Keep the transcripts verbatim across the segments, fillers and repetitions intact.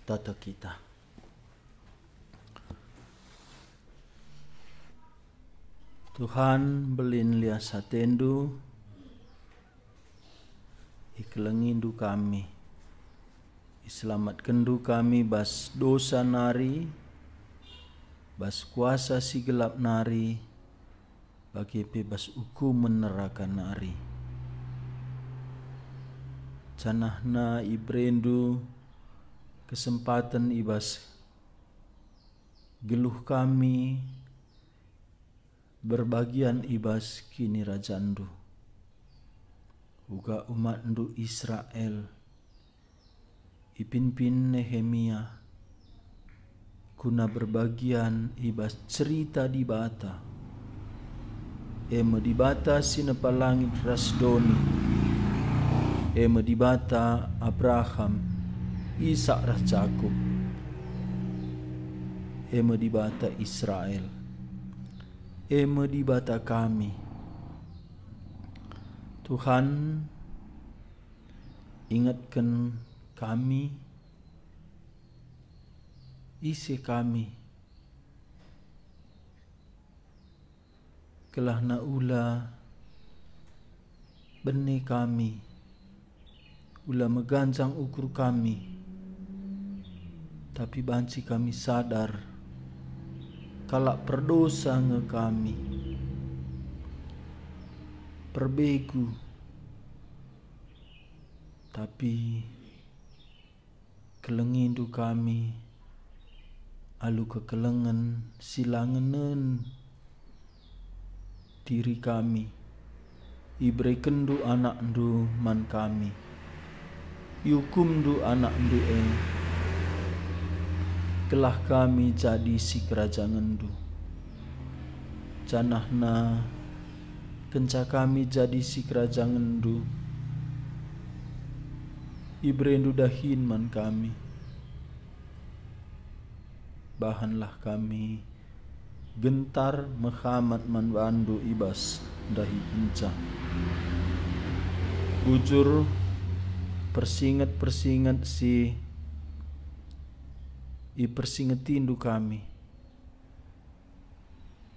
Tata kita. Tuhan, mbelin lias atendu, ikelengindu kami. Iselamatkenndu kami bas dosa nari, bas kuasa si gelap nari, bage pe bas ukumen neraka nari. Janahna iberendu kesempaten i bas geluh kami berbagian i bas kinirajanNdu. Uga umatNdu Israel, ipinpin Nehemia, guna berbagian i bas cerita Dibata, e me Dibata si nepa langit ras doni, e me Dibata Abraham, Isak ras Jakup, e me Dibata Israel, e me Dibata kami. Tuhan, ingetken kami, ise kami, gelahna ula bene kami, ula meganjang ukur kami, tapi banci kami sadar kalak perdosa nge kami, perbegu, tapi kelengindu kami alu kekelengen si la ngenen diri kami. IberekenNdu AnakNdu man kami. IukumNdu AnakNdu e, gelah kami jadi sikerajangenNdu. Janahna kenca kami jadi sikerajangenNdu, ibereNdu dahin man kami. Bahanlah kami gentar mehamat man bandu i bas ndahikenca. Bujur, persinget-persinget si ipersingetindu kami,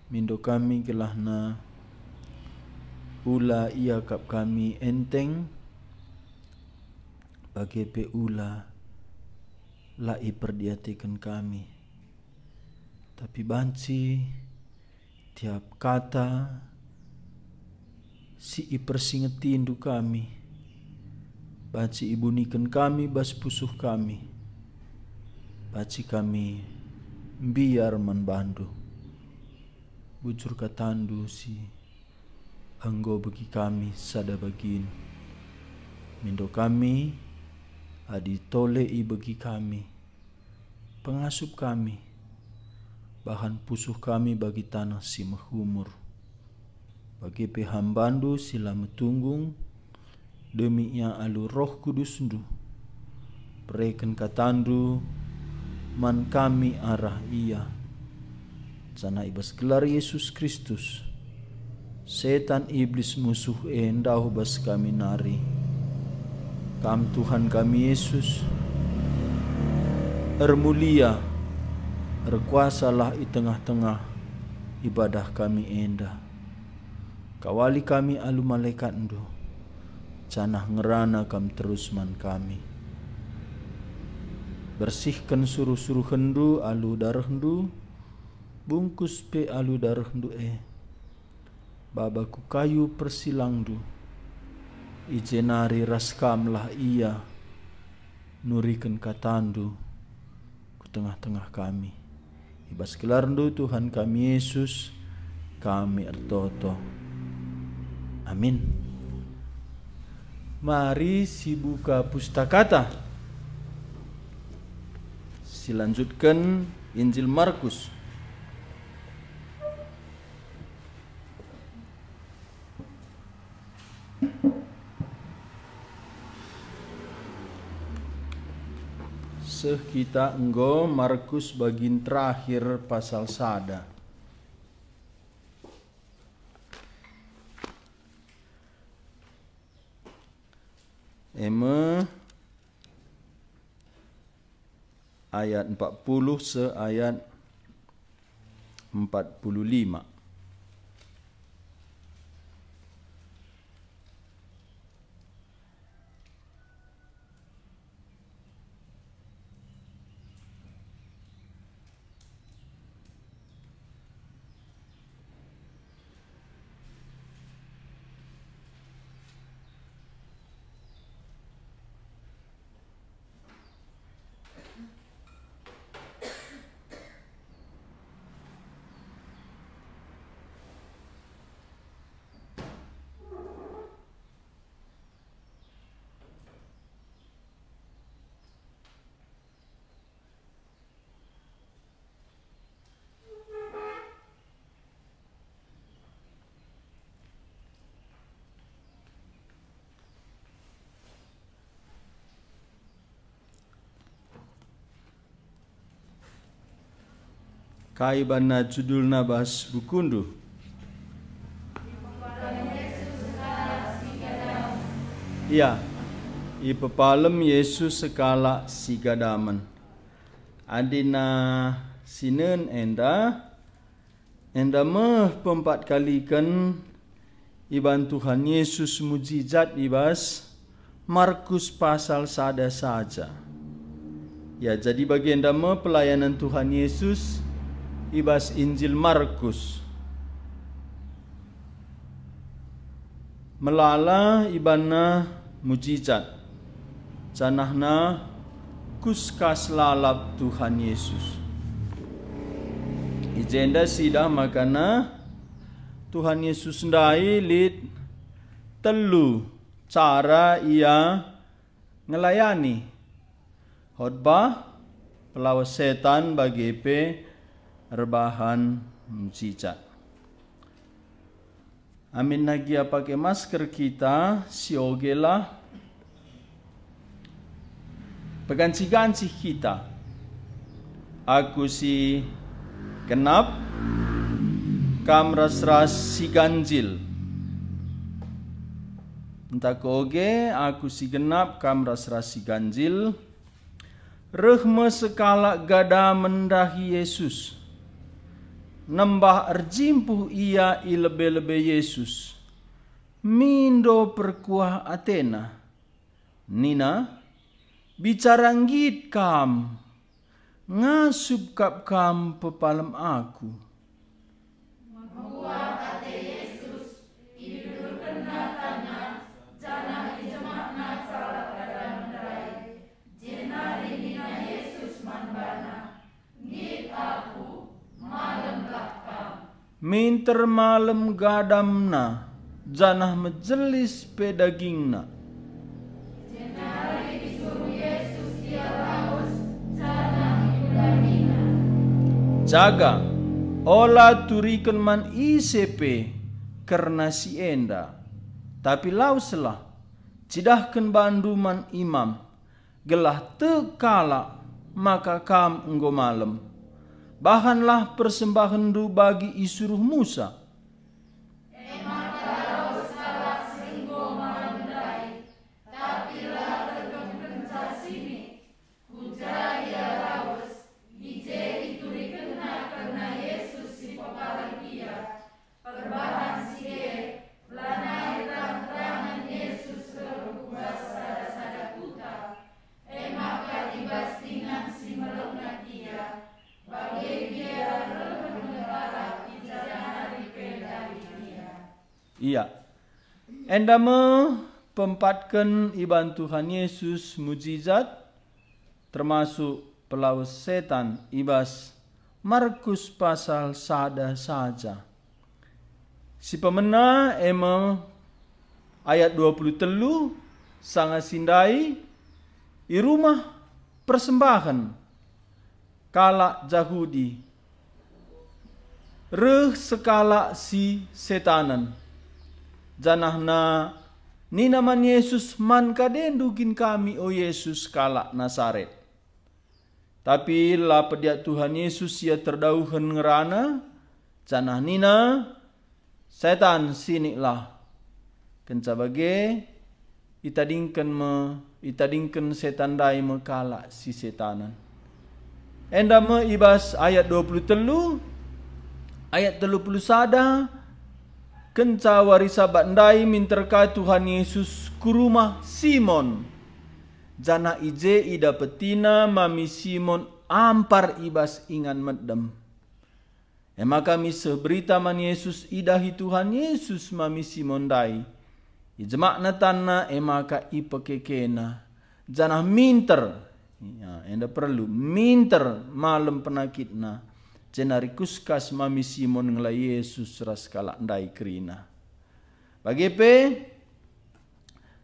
mindo kami gelahna ula iakap kami enteng, bage pe ula la iperdiateken kami. Tapi banci tiap kata si ipersingetindu kami, banci ibuniken kami bas pusuh kami, banci kami mbiar man bandu. Bujur katandu si enggo begi kami sada bagin. Mindo kami, adi tole ibegi kami, pengasup kami, bahan pusuh kami bagi taneh si mehumur. Bage pe hambandu si la metunggung, demi ia alu Roh Kudusndu, bereken katandu man kami arah ia. Janah i bas gelar Yesus Kristus, setan iblis musuh e ndauh bas kami nari. Kam Tuhan kami Yesus, ermulia, erkuasalah i tengah-tengah ibadah kami enda. Kawali kami alu malekatNdu, janah ngerana Kam terus man kami. Bersihken suruh-suruhenNdu alu darehNdu, bungkus pe alu darehNdu e. Baba ku kayu persilangndu, i jenari ras Kamlah ia nuriken katandu ku tengah-tengah kami. I bas gelarNdu, Tuhan kami Yesus, kami ertoto. Amin. Mari sibuka pustakata. Silanjutken Injil Markus. Seh kita enggo Markus bagin terakhir pasal sada. E me ayat empat puluh seh ayat empat puluh lima. Kai banna judulna bas bukundu? Ia, ipepalem Yesus sekalak si gadamen. Adina sinen enda, enda me pempat kaliken iban Tuhan Yesus mujijat i bas Markus pasal sada saja. Ia jadi bagenda me pelayanan Tuhan Yesus i bas Injil Markus. Melala ibanna mujijat, janahna kuskas lalap Tuhan Yesus. I jenda sidah makana Tuhan Yesus ndai lit telu cara Ia ngelayani: khotbah, pelawes setan, bage pe erbahan mujijat. Aminna gia pake masker kita, siogelah pegancih-gancih kita. Aku si genap, kam ras-ras si ganjil. Ntah oge, aku si genap, kam ras-ras si ganjil. Reh me sekalak gadamen ndahi Yesus. Nembah erjimpuh ia i lebe-lebe Yesus. Mindo perkuah atena. Nina, "Bicara nggit kam, ngasup kap kam pepalem aku." Meguah ate Jesus, idudurkenNa tanNa, janah ijemahNa kalak gadamen ndai. Jenari nina Jesus man bana, "Nggit Aku, malemlah kam." Minter malem gadamna, janah mejelis pe dagingna. Jenari isuruh Jesus ia lawes, janah ipedahiNa. Jaga, ola turiken man ise pe kerna si enda, tapi laweslah, cidahken bandu man imam, gelah tek kalak maka kam enggo malem. Bahanlah persembahenndu bagi isuruh Musa. E maka lawes kalak si enggo malem ndai, tapi la tergemkenca simit. Ku ja ia lawes, i je iturikenna kerna Jesus si pepalem ia. Perbahan si e, lanai terang-terangen Jesus reh ku bas sada-sada kuta, e maka i bas ingan si melenget ia, bage gia reh me kalak i ja nari pe ndahi ia. Ia. Enda me pempatken iban Tuhan Jesus mujizat, termasuk pelawes setan i bas Markus pasal sada saja. Si pemena e me ayat dua puluh telu, sanga si ndai i rumah persembahen kalak Jahudi reh sekalak si setanen, janahna nina man Jesus, "Man kadendu kin kami, o Jesus, kalak Nasaret?" Tapi la pediat Tuhan Jesus ia terdauhen ngerana, janah nina, "Setan, siniklah!" Kenca bage, itadingken me, itadingken setan ndai me kalak si setanen. Enda me i bas ayat dua puluh telu, ayat telu puluh sada, kenca wari Sabat ndai minter ka Tuhan Yesus ku rumah Simon, janah i je idapetina mami Simon ampar i bas ingan medem. E maka miseh berita man Yesus idahi Tuhan Yesus mami Simon ndai. Ijemakna tanna, e maka ipekekena, janah minter. Ya, enda perlu, minter malem penakitna. Jenari kuskas mami Simon ngelai Yesus ras kalak ndai kerina. Bage pe,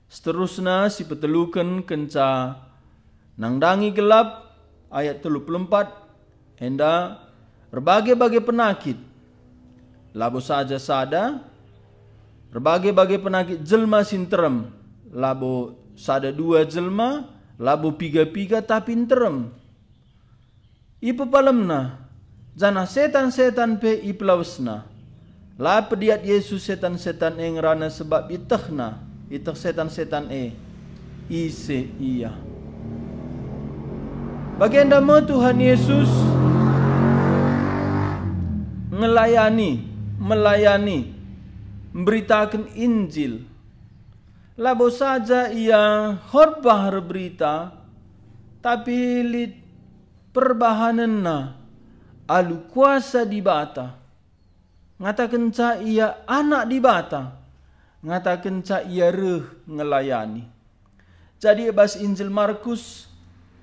seterusna si peteluken kenca nandangi gelap, ayat telu puluh empat, enda erbage-bage penakit, labo saja sada, erbage-bage penakit jelma si nterem, labo sada dua jelma, labo piga-piga, tapi nterem. Ipepalemna, janah setan-setan pe ipelawesna. La pediat Yesus setan-setan e ngerana, sebab ietehna, ieteh setan-setan e ise ia. Bagenda me Tuhan Yesus ngelayani, melayani, mberitaken Injil. Labo saja ia khotbah erberita, tapi lit perbahanenna alu kuasa Dibata. Ngatakenca ia Anak Dibata, ngatakenca ia reh ngelayani. Jadi i bas Injil Markus,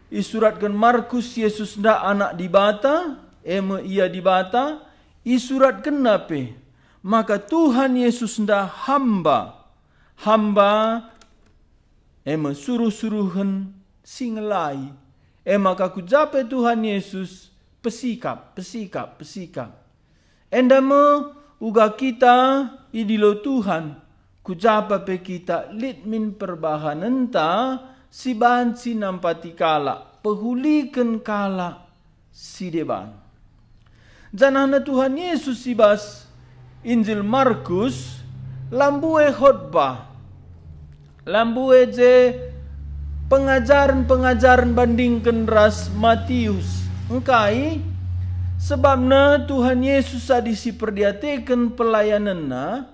isuratken Markus Yesus nda Anak Dibata, e me ia Dibata, isuratkenna pe maka Tuhan Yesus nda hamba, hamba e me suruh-suruhen si ngelai. E maka ku ja pe Tuhan Yesus pesikap, pesikap, pesikap. Enda me uga kita idilo Tuhan, ku ja pe kita lit min perbahanenta si banci nampati kalak, pehuliken kalak si deban. Janahna Tuhan Yesus i bas Injil Markus la mbue khotbah, la mbue je pengajaren-pengajaren bandingken ras Matius. Engkai? Sebabna Tuhan Yesus adi si perdiateken pelayanenna,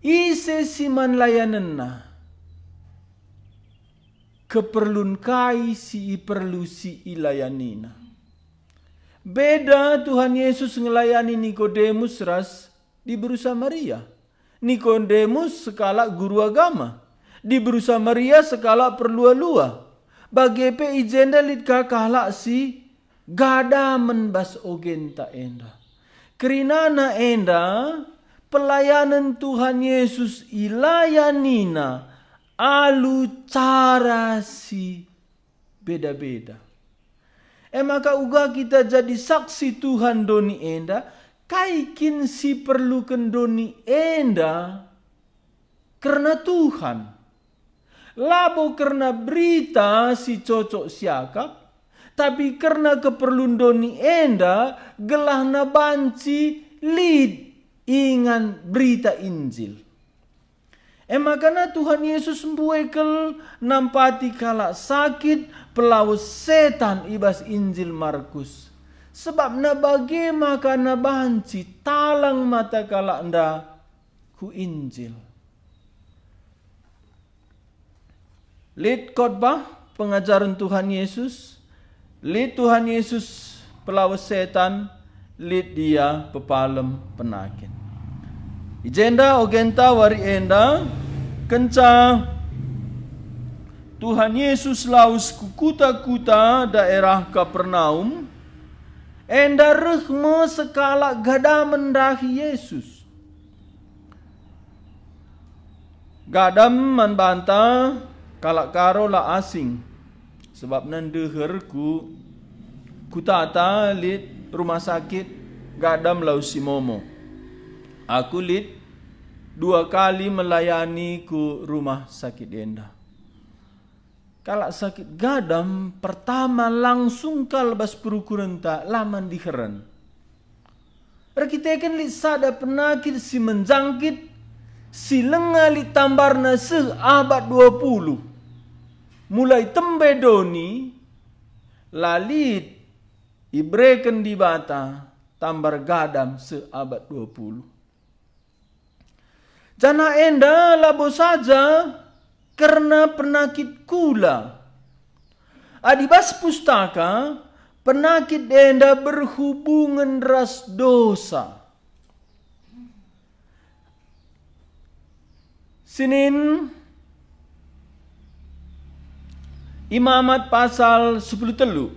ise si man layanenna? Keperlun kai si iperlu si ilayanina? Beda Tuhan Yesus ngelayani Nikodemus ras diberu Samaria. Nikodemus sekalak guru agama, diberu Samaria sekalak perlua-lua. Bage pe i jenda lit ka kalak si gadamen bas ogenta enda. Kerinana enda, pelayanen Tuhan Yesus ilayanina alu cara si beda-beda. E maka uga kita jadi saksi Tuhan doni enda, kai kin si perluken doni enda kerna Tuhan. Labo kerna berita si cocok siakap, tapi kerna keperlun doni enda gelahna banci lit ingan berita Injil. E maka na Tuhan Yesus mbue kal nampati kalak sakit, pelawes setan i bas Injil Markus. Sebabna bage maka na banci talang mata kalak enda ku Injil. Lit khotbah pengajaren Tuhan Yesus, lit Tuhan Yesus pelawes setan, lit Ia pepalem penakit. I jenda ogenta wari enda, kenca Tuhan Yesus lawes ku kuta-kuta daerah Kapernaum, enda reh me sekalak gadamen ndahi Yesus. Gadam man banta kalak Karo la asing, sebabna ndeher ku kutata lit rumah sakit Gadam Laus Simomo. Aku lit dua kali melayani ku rumah sakit enda. Kalak sakit gadam pertama langsung kal bas perukurenta la man diheren. Erkiteken lit sada penakit si menjangkit, si langa lit tambarna seh abad dua puluh. Mulai tembe doni, la lit ibereken Dibata tambar gadam seh abad dua puluh. Janah enda labo saja kerna penakit kula. Adi bas pustaka, penakit enda berhubungen ras dosa. Sinin Imamat pasal sepuluh telu.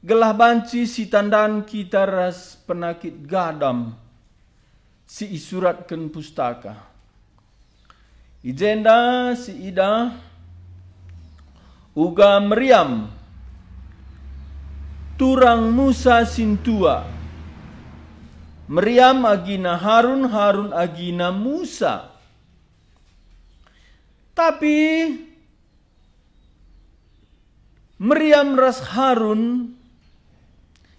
Gelah banci sitandan kita ras penakit gadam si isuratken pustaka. I jenda siidah uga Meriam, turang Musa sintua. Meriam agina Harun, Harun agina Musa. Tapi Meriam ras Harun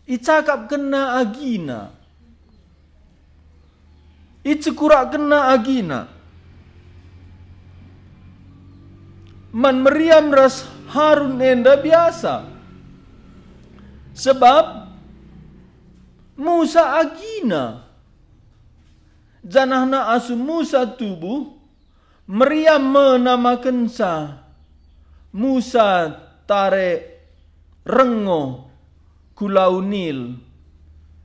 icakapkenna agina, icekurakkenna agina. Man Meriam ras Harun enda biasa, sebab Musa agina. Janahna asum Musa tubuh, Meriam me namakenca Musa tare rengo ku Lau Nil,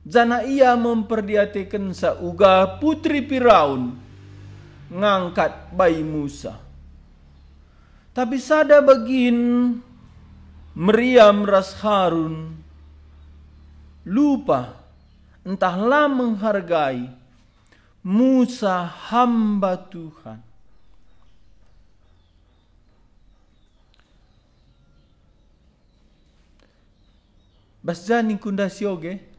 janah ia me mperdiatekenca uga putri Firaun ngangkat bai Musa. Tapi sada bagin Meriam ras Harun lupa, ntah la menghargai Musa hamba Tuhan. Bas ja ningkunda si oge?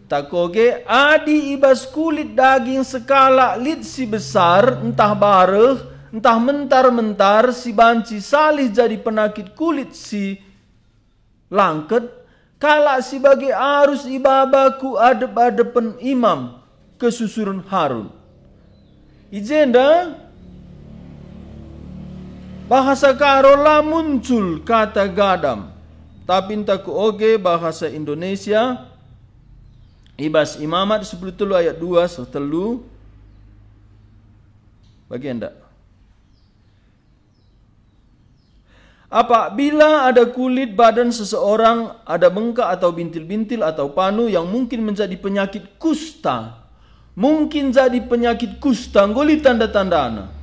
Takoge, adi i bas kulit daging sekalak lit si besar, ntah bareh, ntah mentar-mentar, si banci salih jadi penakit kulit si langket, kalak si bage arus ibaba ku adep-adepen imam kesusuren Harun. I jenda bahasa Karo la muncul kata gadam, tapi ntah ku oge bahasa Indonesia i bas Imamat sepuluh telu ayat dua seh telu. Bagi enda. Apabila ada kulit badan seseorang, ada bengkak atau bintil-bintil atau panu yang mungkin menjadi penyakit kusta, mungkin jadi penyakit kusta, enggo lit tanda-tandana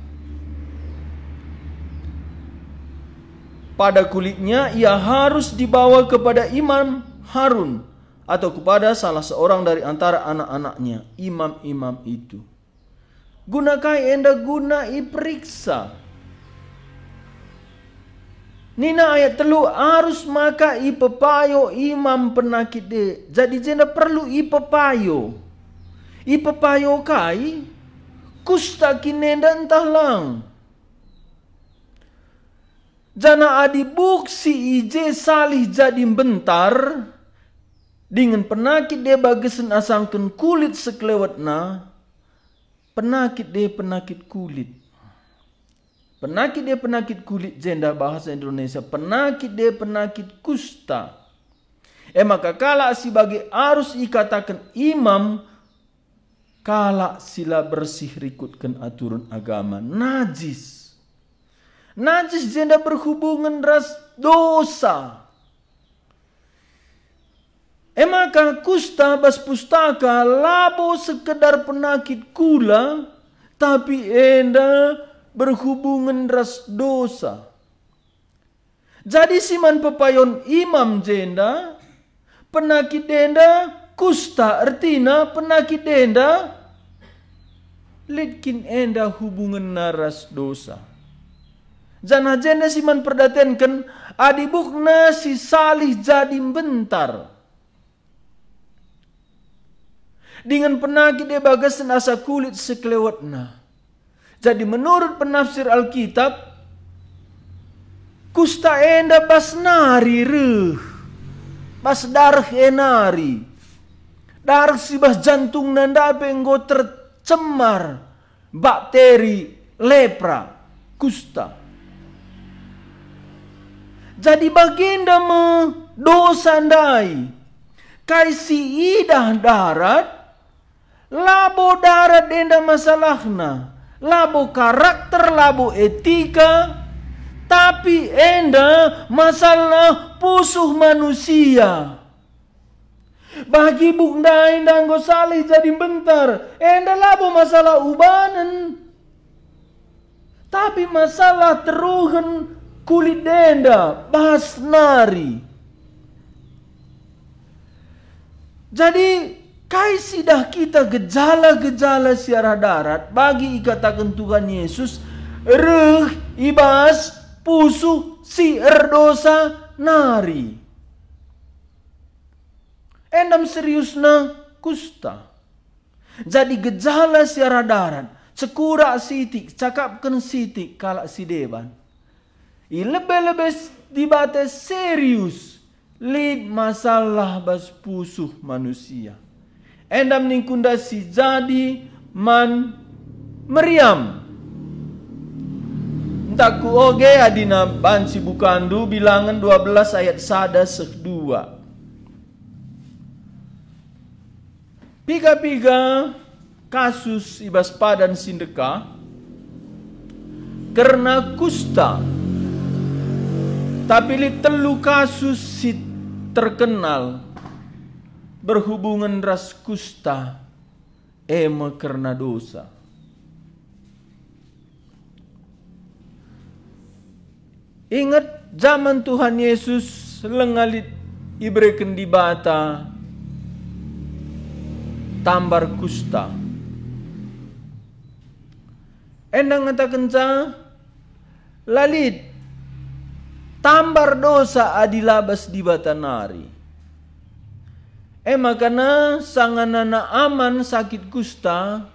pada kulitnya, ia harus dibawa kepada Imam Harun atau kepada salah seorang dari antara anak-anaknya, imam-imam itu. Guna kai enda? Guna iperiksa. Nina ayat telu, arus maka ipepayo imam penakit e. Jadi jenda perlu ipepayo. Ipepayo kai? Kusta kin enda ntah lang? Janah adi buk si i je salih jadi mbentar, dingen penakit e bagesen asangken kulit sekelewetna, penakit e penakit kulit. Penakit e penakit kulit jenda bahasa Indonesia, penakit e penakit kusta. E maka kalak si bage arus ikataken imam, kalak si la bersih rikutken aturen agama, najis. Najis jenda berhubungen ras dosa. E maka kusta bas pustaka labo sekedar penakit kula, tapi enda berhubungen ras dosa. Jadi si man pepayon imam jenda, penakit enda kusta, ertina penakit enda lit kin enda hubungenna ras dosa. Janah jenda si man perdatenken adi bukna si salih jadi mbentar. Dingen penakit e bagasen asa kulit sekelewetna. Jadi menurut penafsir Alkitab, kusta enda bas nari reh, bas dareh e nari. Dareh si bas jantungna ndape enggo tercemar bakteri lepra. kusta. Jadi bagenda me dosa ndai. Kai si idah darat, labo darat enda masalahna, labo karakter, labo etika, tapi enda masalah pusuh manusia. Bagi buk ndai enda enggo salih jadi mbentar, enda labo masalah ubanen, tapi masalah teruhen kulit enda bas nari. Jadi, kai sidah kita gejala-gejala si arah darat bagi ikataken Tuhan Yesus reh i bas pusuh si erdosa nari? Endam seriusna kusta. Jadi gejala si arah darat, cekurak sitik, cakapken sitik kalak si deban. I lebe-lebe s-, Dibata serius, lit masalah bas pusuh manusia. Endam ningkunda si jadi man Meriam. Ntak kuoge adina banci bukandu Bilangen dua belas ayat sada seh dua. Piga-piga kasus i bas padan si ndeka kerna kusta, tapi lit telu kasus si terkenal berhubungen ras kusta, e me kerna dosa. Inget, jaman Tuhan Yesus langa lit ibereken Dibata tambar kusta. Enda ngatakenca, la lit tambar dosa adi la bas Dibata nari. E maka sanga Naaman sakit kusta,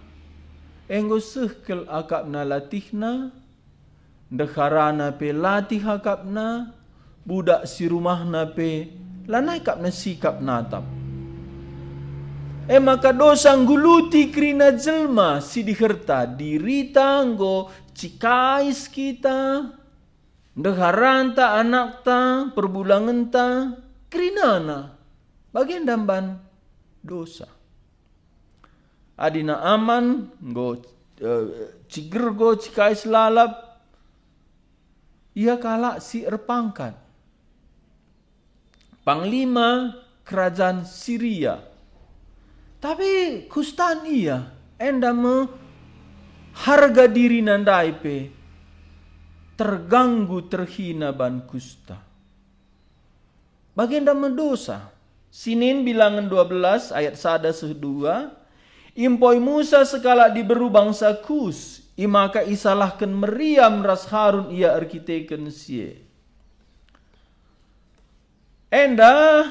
enggo seh kal akapna latihna, ndeharana pe latih akapna, budak si rumahna pe lanai akapna sikap natap. E maka dosa ngguluti kerina jelma si diherta, dirita enggo cikais kita, ndeharanta, anakta, perbulangenta, kerinana, bagenda man dosa. Adi Naaman enggo, eh, cigergo, cikais lalap, ia kalak si erpangkat, panglima kerajaan Siria. Tapi kustan ia, enda me harga dirina ndai pe terganggu, terhina ban kusta. Bagenda me dosa. Sinin Bilangen dua belas ayat sada seh dua, impoi Musa sekalak diberu bangsa Kus, imaka isalahken Meriam ras Harun ia erkiteken si e. Enda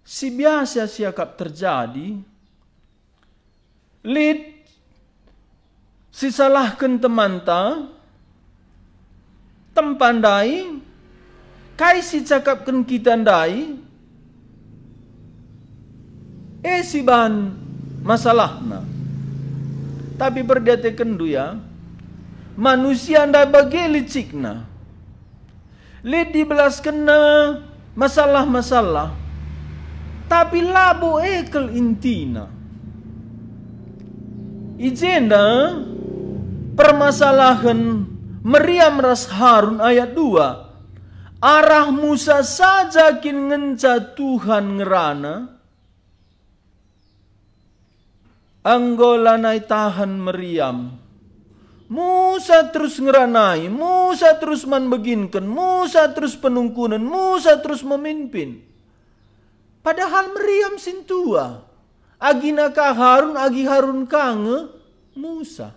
si biasa siakap terjadi, lit sisalahken temanta, tempa ndai, kai sicakapken kita ndai, e si bahan masalahna. Tapi perdiatekenndu ya, manusia ndai bage licikna. Lit dibelaskenna masalah-masalah, tapi labo e kal intina. I jenda permasalahen Meriam ras Harun ayat dua. Arah Musa saja kin ngenca Tuhan ngerana? Enggo lanai tahan Meriam. Musa terus ngeranai, Musa terus man beginken, Musa terus penungkunen, Musa terus memimpin. Padahal Meriam sintua. Agina ka Harun, agi Harun ka nge Musa.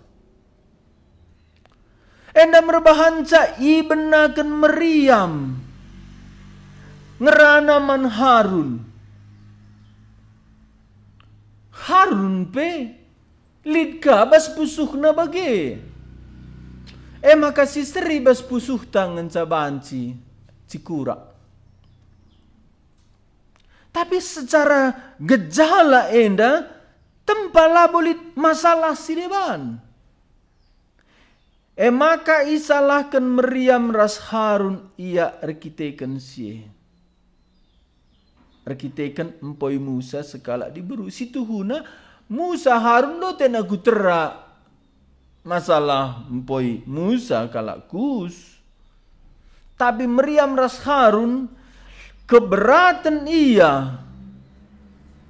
Enda merbahanca ibenaken Meriam ngerana man Harun. Harun pe lit ka bas pusuhna bage. E maka si seri bas pusuhta ngenca banci cikurak. Tapi secara gejala enda tempa labo lit masalah si deban. E maka isalahken Meriam ras Harun ia erkiteken si e. Erkiteken empoi Musa sekalak diberu. Si tuhuna, Musa Harun doten aku tera masalah empoi Musa kalak Kus. Tapi Meriam ras Harun keberaten ia.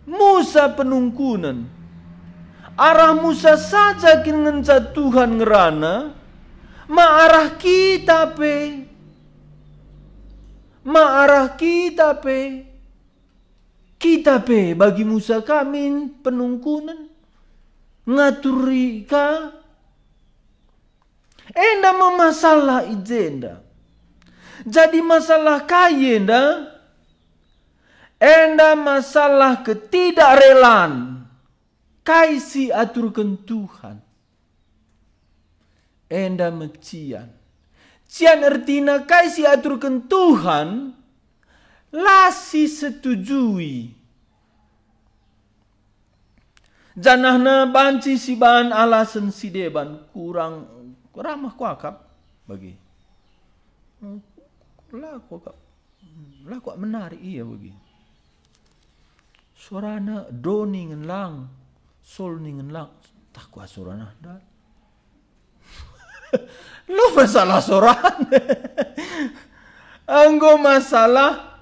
Musa penungkunen. Arah Musa saja kin ngenca Tuhan ngerana, ma arah kita pe. Ma arah kita pe. Kita pe bagi Musa ka min penungkunen, ngaturi ka. Enda me masalah i jenda. Jadi masalah kai enda? Enda masalah ketidakrelaan kai si aturken Tuhan. Enda me cian. Cian ertina kai si aturken Tuhan, la sisetujui. Janahna banci sibahan alasen si deban, kurang ramah kuakap bagi. La kuakap. Hmm, la kuak menarik ia bagi. Suarana do ningen lang, sol ningen lang. Tah kuah suarana da. Lo masalah suarana. Enggo masalah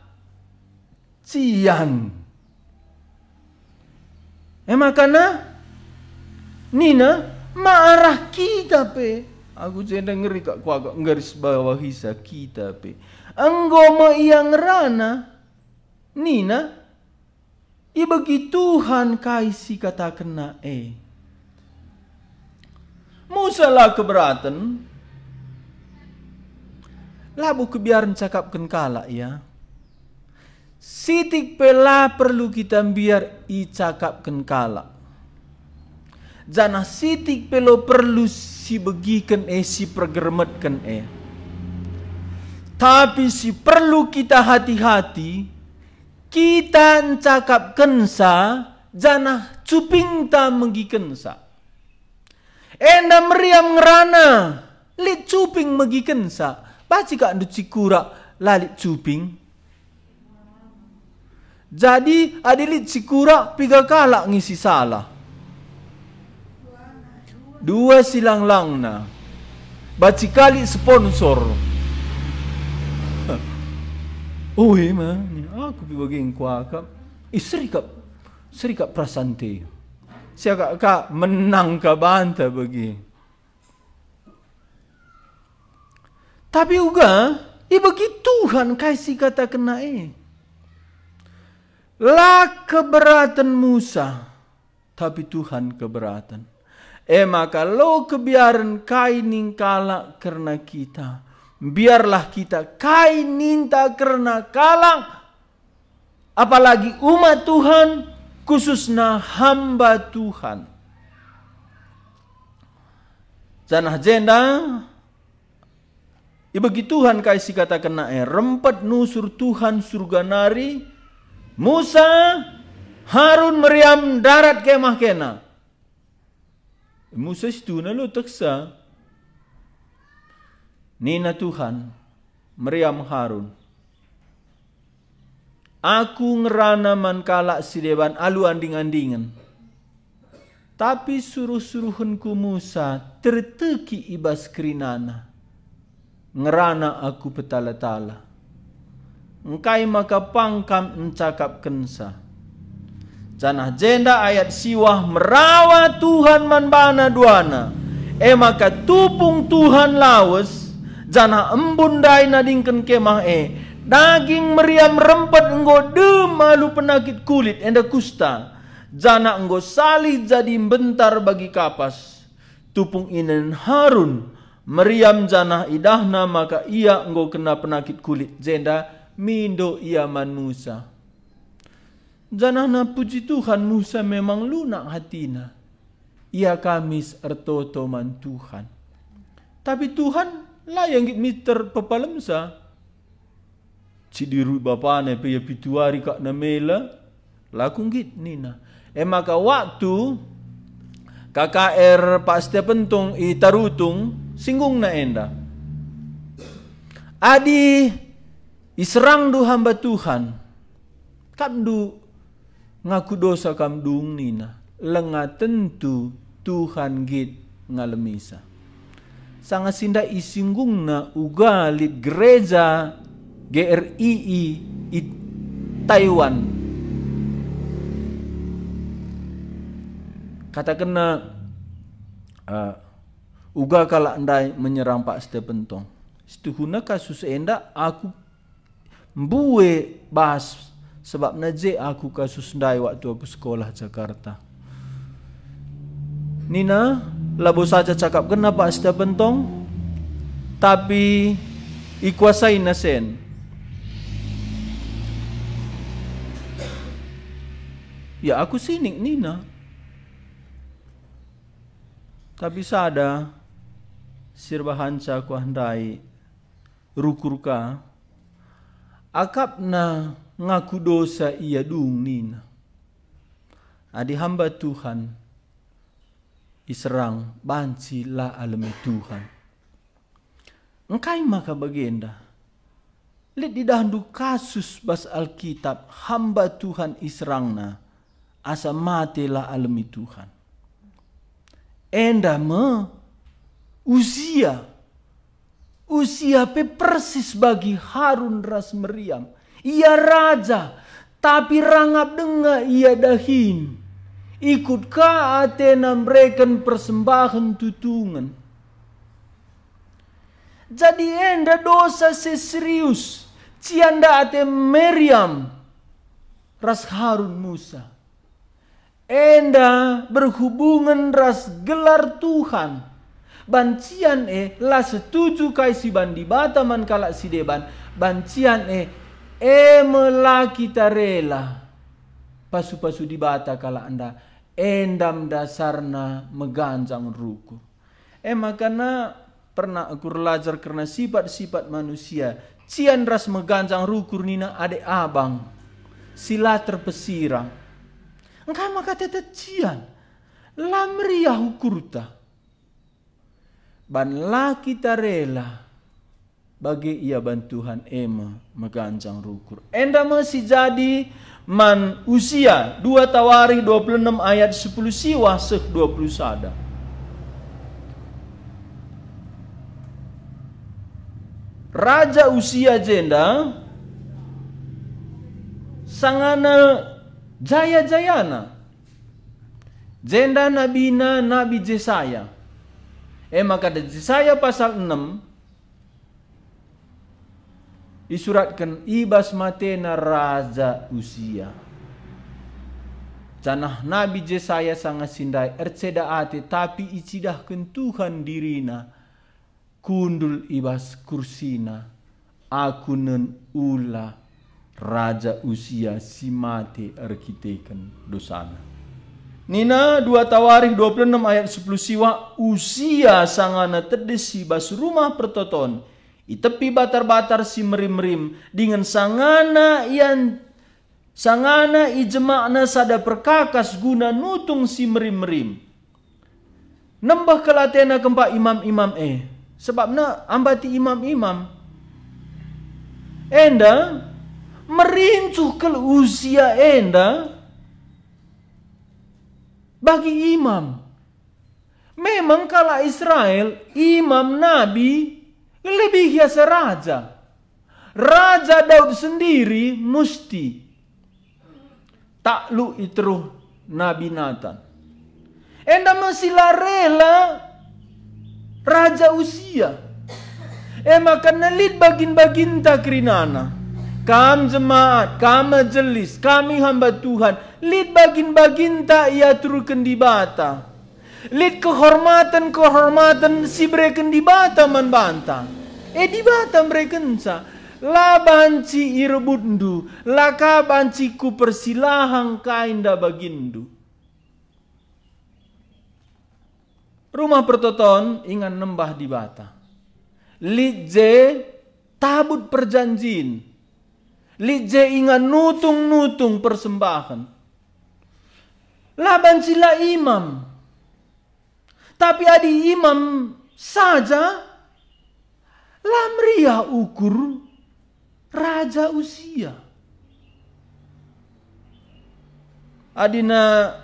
cian. E makana nina, ma arah kita pe. Aku jenda ngeri kak kuagak nggaris bawahisa kita pe. Enggo me ia ngerana, nina, ibegi Tuhan kai si katakenna e. Musa la keberaten, labo kebiaren cakapken kalak ia. Sitik pe la perlu kita mbiar icakapken kalak. Janah sitik pe lo perlu sibegiken e, sipergermetken e. Tapi si perlu kita hati-hati, kita ncakapkensa janah cupingta megikensa. Enda Meriam ngerana, lit cuping megikensa. Banci kak ndu cikurak la lit cuping. Jadi, adi lit cikurak, piga kalak nge si salah? Dua silang-langna. Banci kali sponsor. Oh, ema, aku pe bage engkuakap. Ih, seri kap, seri kap perasante. Siakap ka menang ka banta bage. Tapi uga, ibegi Tuhan kai si katakenna e. La keberaten Musa, tapi Tuhan keberaten. E maka lo kebiaren kai ning kalak kerna kita. Biarlah kita kai ninta kerna kalak, apalagi umat Tuhan, khususna hamba Tuhan. Janah jenda, ibegi Tuhan kai si katakenna e, rempet nusur Tuhan Surga nari, Musa, Harun, Meriam ndarat kemah kena. Musa situhuna lo teksa. Nina Tuhan, Meriam, Harun, Aku ngerana man kalak si deban alu anding-andingen. Tapi suruh-suruhenku Musa terteki i bas kerinana. Ngerana aku petala-tala. Engkai maka pang kam ncakapkensa? Janah jenda ayat siwah merawa Tuhan man bana duana. E maka tupung Tuhan lawes, janah embun ndai nadingken kemah e. Daging Meriam rempet enggo dem alu penakit kulit enda kusta, janah enggo salih jadi mbentar bagi kapas. Tupung inen Harun, Meriam janah idahna maka ia enggo kena penakit kulit, jenda mindo ia man Musa. Janahna puji Tuhan, Musa memang lunak hatina. Ia ka mis ertoto man Tuhan. Tapi Tuhan la ia nggit miter pepalemsa. Cidiru bapana pe ia pitu wari kak namela, la ku nggit nina. E maka waktu K K R Pak Setiapentung i Tarutung, Singgungna enda, "Adi iserangndu hamba Tuhan, kapndu ngaku dosa kam dung," nina, "langa tentu Tuhan nggit ngalemisa." Sanga si ndai isinggungna uga lit gereja G R I I i Taiwan. Katakenna, eh, uga kalak ndai menyerang Pak Stephen Tong. Situhuna kasus enda aku mbue bas, sebabna je aku kasus ndai waktu aku sekolah Jakarta. Nina, labo saja cakapkenna Pak Stephen Tong, tapi ikuasaina sen. Ya, aku sinik nina. Tapi sada si erbahanca kuah ndai, rukur ka, akapna ngaku dosa ia dung nina, "Adi hamba Tuhan iserang, banci la alemi Tuhan." Engkai maka bagenda? Lit idahndu kasus bas Alkitab hamba Tuhan iserangna, asa mate la alemi Tuhan. Enda me Usia. Usia pe persis bagi Harun ras Meriam. Ia raja, tapi rangap denga ia dahin. Ikut ka atena mereken persembahen tutungen. Jadi enda dosa si serius, cian ate Meriam ras Harun Musa. Enda berhubungen ras gelar Tuhan. Bancian e la setuju kai si iban Dibata man kalak si deban, bancian e, e me la kita rela pasu-pasu Dibata kalak enda, enda me dasarna meganjang rukur. E maka na pernah aku erlajar kerna sipat-sipat manusia, cian ras meganjang rukur nina ade abang, si la terpesirang. Engkai maka tete cian? La meriah ukurta. Ban la kita rela bage ia ban Tuhan e me meganjang rukur. Enda me si jadi man Usia, dua Tawarikh dua puluh enem ayat sepuluh siwah seh dua puluh sada. Raja Usia jenda sangana jaya-jayana. Jenda nabina Nabi Jesaya. E maka da Jesaya pasal enem, isuratken i bas matena Raja Usia. Janah Nabi Jesaya sanga si ndai erceda ate, tapi icidahken Tuhan dirina kundul i bas kursina, aku nen ula Raja Usia si mate erkiteken dosana. Nina dua Tawarikh dua puluh enem ayat sepuluh siwah, Usia sangana tedis i bas Rumah Pertoton, i tepi batar-batar si merim-merim, dingen sangana ian-, sangana ijemakna sada perkakas guna nutung si merim-merim. Nembeh kal atena kempak imam-imam e, sebabna ambati imam-imam. Enda merincuh kal Usia enda bagi imam. Memang kalak Israel, imam, nabi, lebih asa raja. Raja Daud sendiri musti takluk i teruh Nabi Natan. Enda me si la rela Raja Usia. E maka lit bagin-baginta kerinana. Kam jemaat, kam majelis, kami hamba Tuhan, lit bagin-baginta iaturken Dibata. Lit kehormaten-kehormaten si bereken Dibata man banta. E Dibata merekenca, la banci irebutndu, la ka banci kupersilahang kai nda baginndu. Rumah Pertoton ingan nembah Dibata. Lit je tabut perjanjin. Lit je ingan nutung-nutung persembahen. La banci la imam. Tapi adi imam saja la meriah ukur Raja Usia. Adina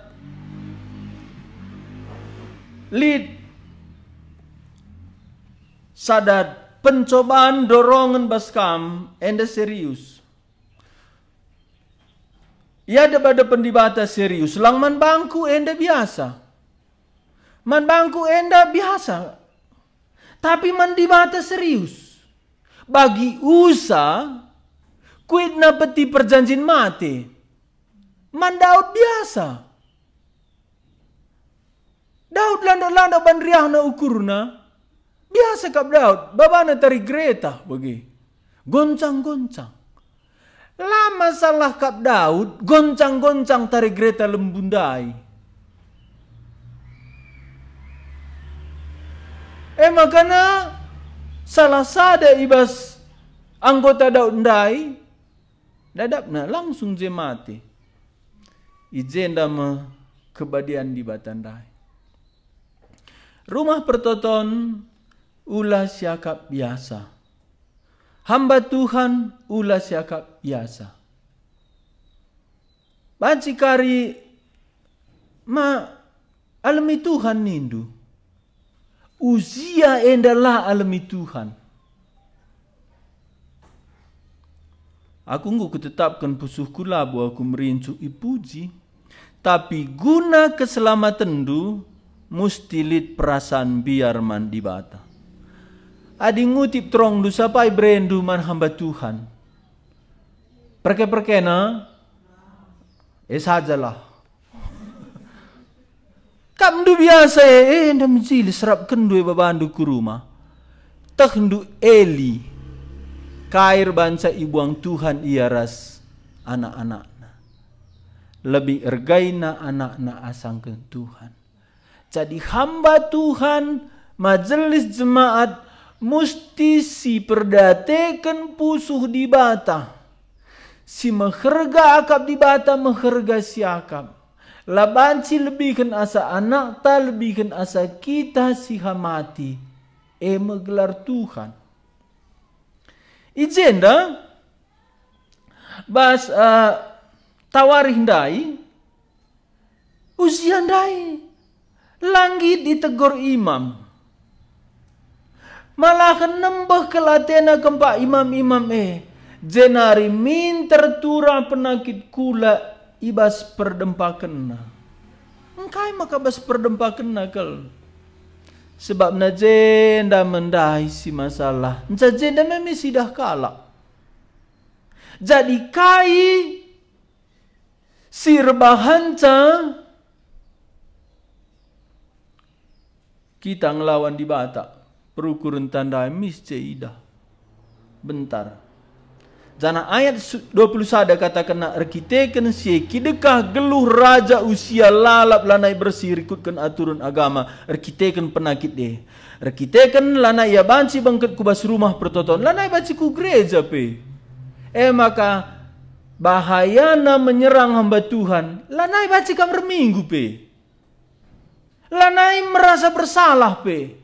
lit sada pencoban dorongen bas kam enda serius. Ia deba-depen Dibata serius, lang man bangku enda biasa. Man bangku enda biasa, tapi man Dibata serius. Bagi Usa, kuitna peti perjanjin mate. Man Daud biasa. Daud landak-landak ban riahna ukurna. Biasa kap Daud, babana tari gereta bage. Goncang-goncang. La masalah kap Daud, goncang-goncang tari gereta lembu ndai. E makana salah sada i bas anggota Daud ndai, dadapna langsung je mate. I jenda me kebadian Dibata ndai. Rumah pertoton ula siakap biasa. Hamba Tuhan ula siakap biasa. Banci kari ma alemi Tuhan nindu. Uzia enda la alemi Tuhan. Aku enggo kutetapken pusuhku, labo aku merincu ipuji. Tapi guna keselamatenndu, musti lit perasaan mbiar man Dibata. Adi ngutip terongndu, sapai berendu man hamba Tuhan. Perke-perkena, e sajalah. Kapndu biasa e, e, enda mejili serapkenndu e babandu ku rumah. Tehndu Eli, kai erbanca ibuang Tuhan ia ras anak-anakna. Lebih ergaina anakna asangken Tuhan. Jadi hamba Tuhan, majelis jemaat, musti siperdiateken pusuh Dibata. Si meherga akap Dibata meherga siakap. La banci lebihen asa anakta, lebihen asa kita si hamati, e me gelar Tuhan. I jenda, bas, eh, tawarih ndai, Uzia ndai la nggit itegor imam. Malahen nembeh kal atena kempak imam-imam e, jenari minter turah penakit kula i bas perdempakenna. Engkai maka bas perdempakenna kal? Sebabna jenda me ndai si masalah, nca jenda me misidah kalak. Jadi kai si erbahanca kita ngelawan Dibata, perukuren tandai mis ceidah. Bentar. Janah ayat su-, dua puluh sada katakenna, "Erkiteken si e kidekah geluh Raja Usia lalap lanai bersih rikutken aturen agama, erkiteken penakit e. Erkiteken lanai ia banci bengket ku bas rumah pertoton, lanai banci ku gereja pe. E maka, bahayana menyerang hamba Tuhan, lanai banci kam erminggu pe. Lanai merasa bersalah pe.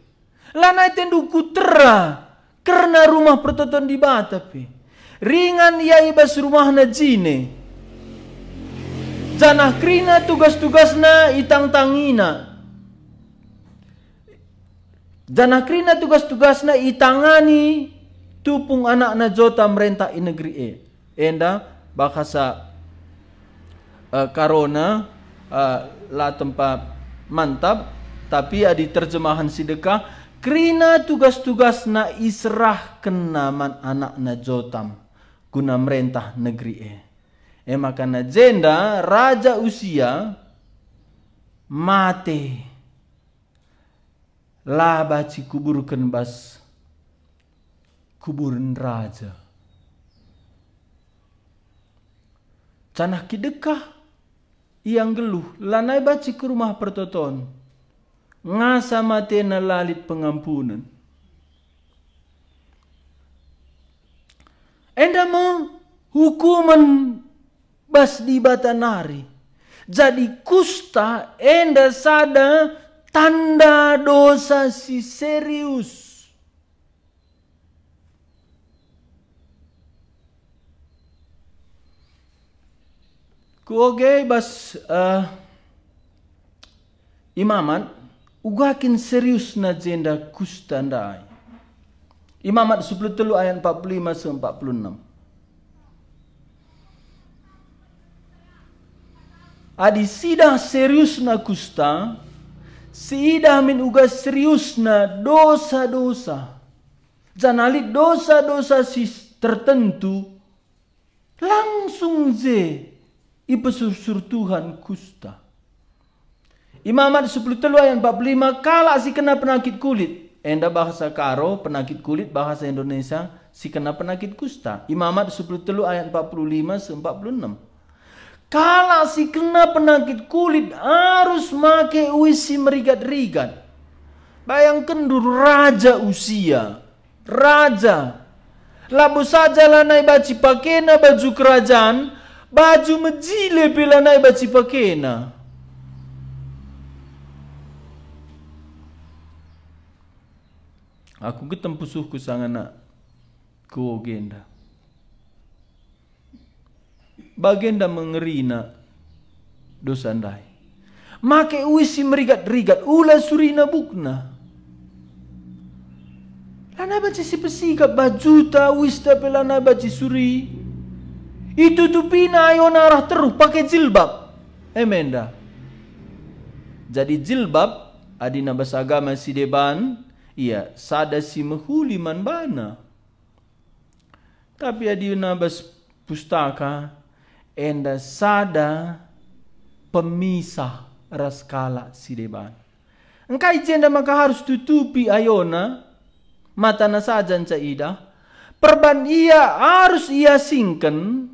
Lanai tendu kutera kerna rumah pertoton Dibata pe. Ringan ia i bas rumahna jine. Janah kerina tugas-tugasna itangtangina. Janah kerina tugas-tugasna itangani tupung anakna Jotam merentah i negeri e." Enda bahasa, eh, Karona, eh, la tempa mantap, tapi adi terjemahan si dekah, kerina tugas-tugasna iserahkenna man anakna Jotam guna merentah negeri e. E maka na jenda Raja Usia mate. La banci kuburken bas kuburen raja. Janah kidekah ia nggeluh, lanai banci ku rumah pertoton. Ngasa matena la lit pengampunen. Enda me hukumen bas Dibata nari. Jadi kusta enda sada tanda dosa si serius. Kuoge bas, eh, Imamat, uga kin seriusna jenda kusta ndai. Imamat sepuluh telu ayat empat puluh lima seh empat puluh enam. Adi sidah seriusna kusta, siidah min uga seriusna dosa-dosa. Janah lit dosa-dosa si tertentu langsung je ipesursur Tuhan kusta. Imamat sepuluh telu ayat empat puluh lima, kalak si kena penakit kulit. Enda bahasa Karo, penakit kulit, bahasa Indonesia, si kena penakit kusta. Imamat sepuluh telu ayat empat puluh lima seh empat puluh enam. Kalak si kena penakit kulit arus make uis si merigat-rigat. Bayangkenndu Raja Usia. Raja. Labo saja lanai banci pakena baju kerajan, baju mejile pe lanai banci pakena. Aku getem pusuhku sanga nakku enda. Bagenda me ngerina dosa ndai. Make uis si merigat-rigat, ula surina bukna. Lanai banci sipesikap bajuta, uista pe lanai banci suri. Itutupina ayona arah teruh pake jilbab. Emenda. Jadi jilbab, adina bas agama si deban, ia sada si mehuli man bana. Tapi adina bas pustaka, enda sada pemisah ras kalak si deban. Engkai jenda maka harus tutupi ayona, matana saja nca idah, perban ia arus iasingken,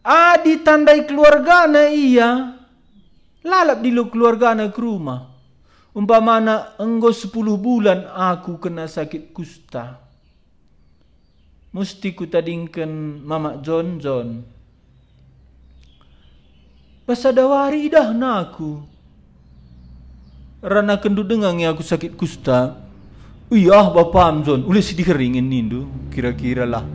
adi tandai keluargana ia, lalap dilo keluargana ke rumah. Umpamana enggo sepuluh bulan aku kena sakit kusta. Musti kutadingken Mamak Jon, Jon. Bas sada wari idahna aku. Ranakenndu denga nge aku sakit kusta. Ui ah, bapam Jon, ule si diheringin nindu, kira-kira lah.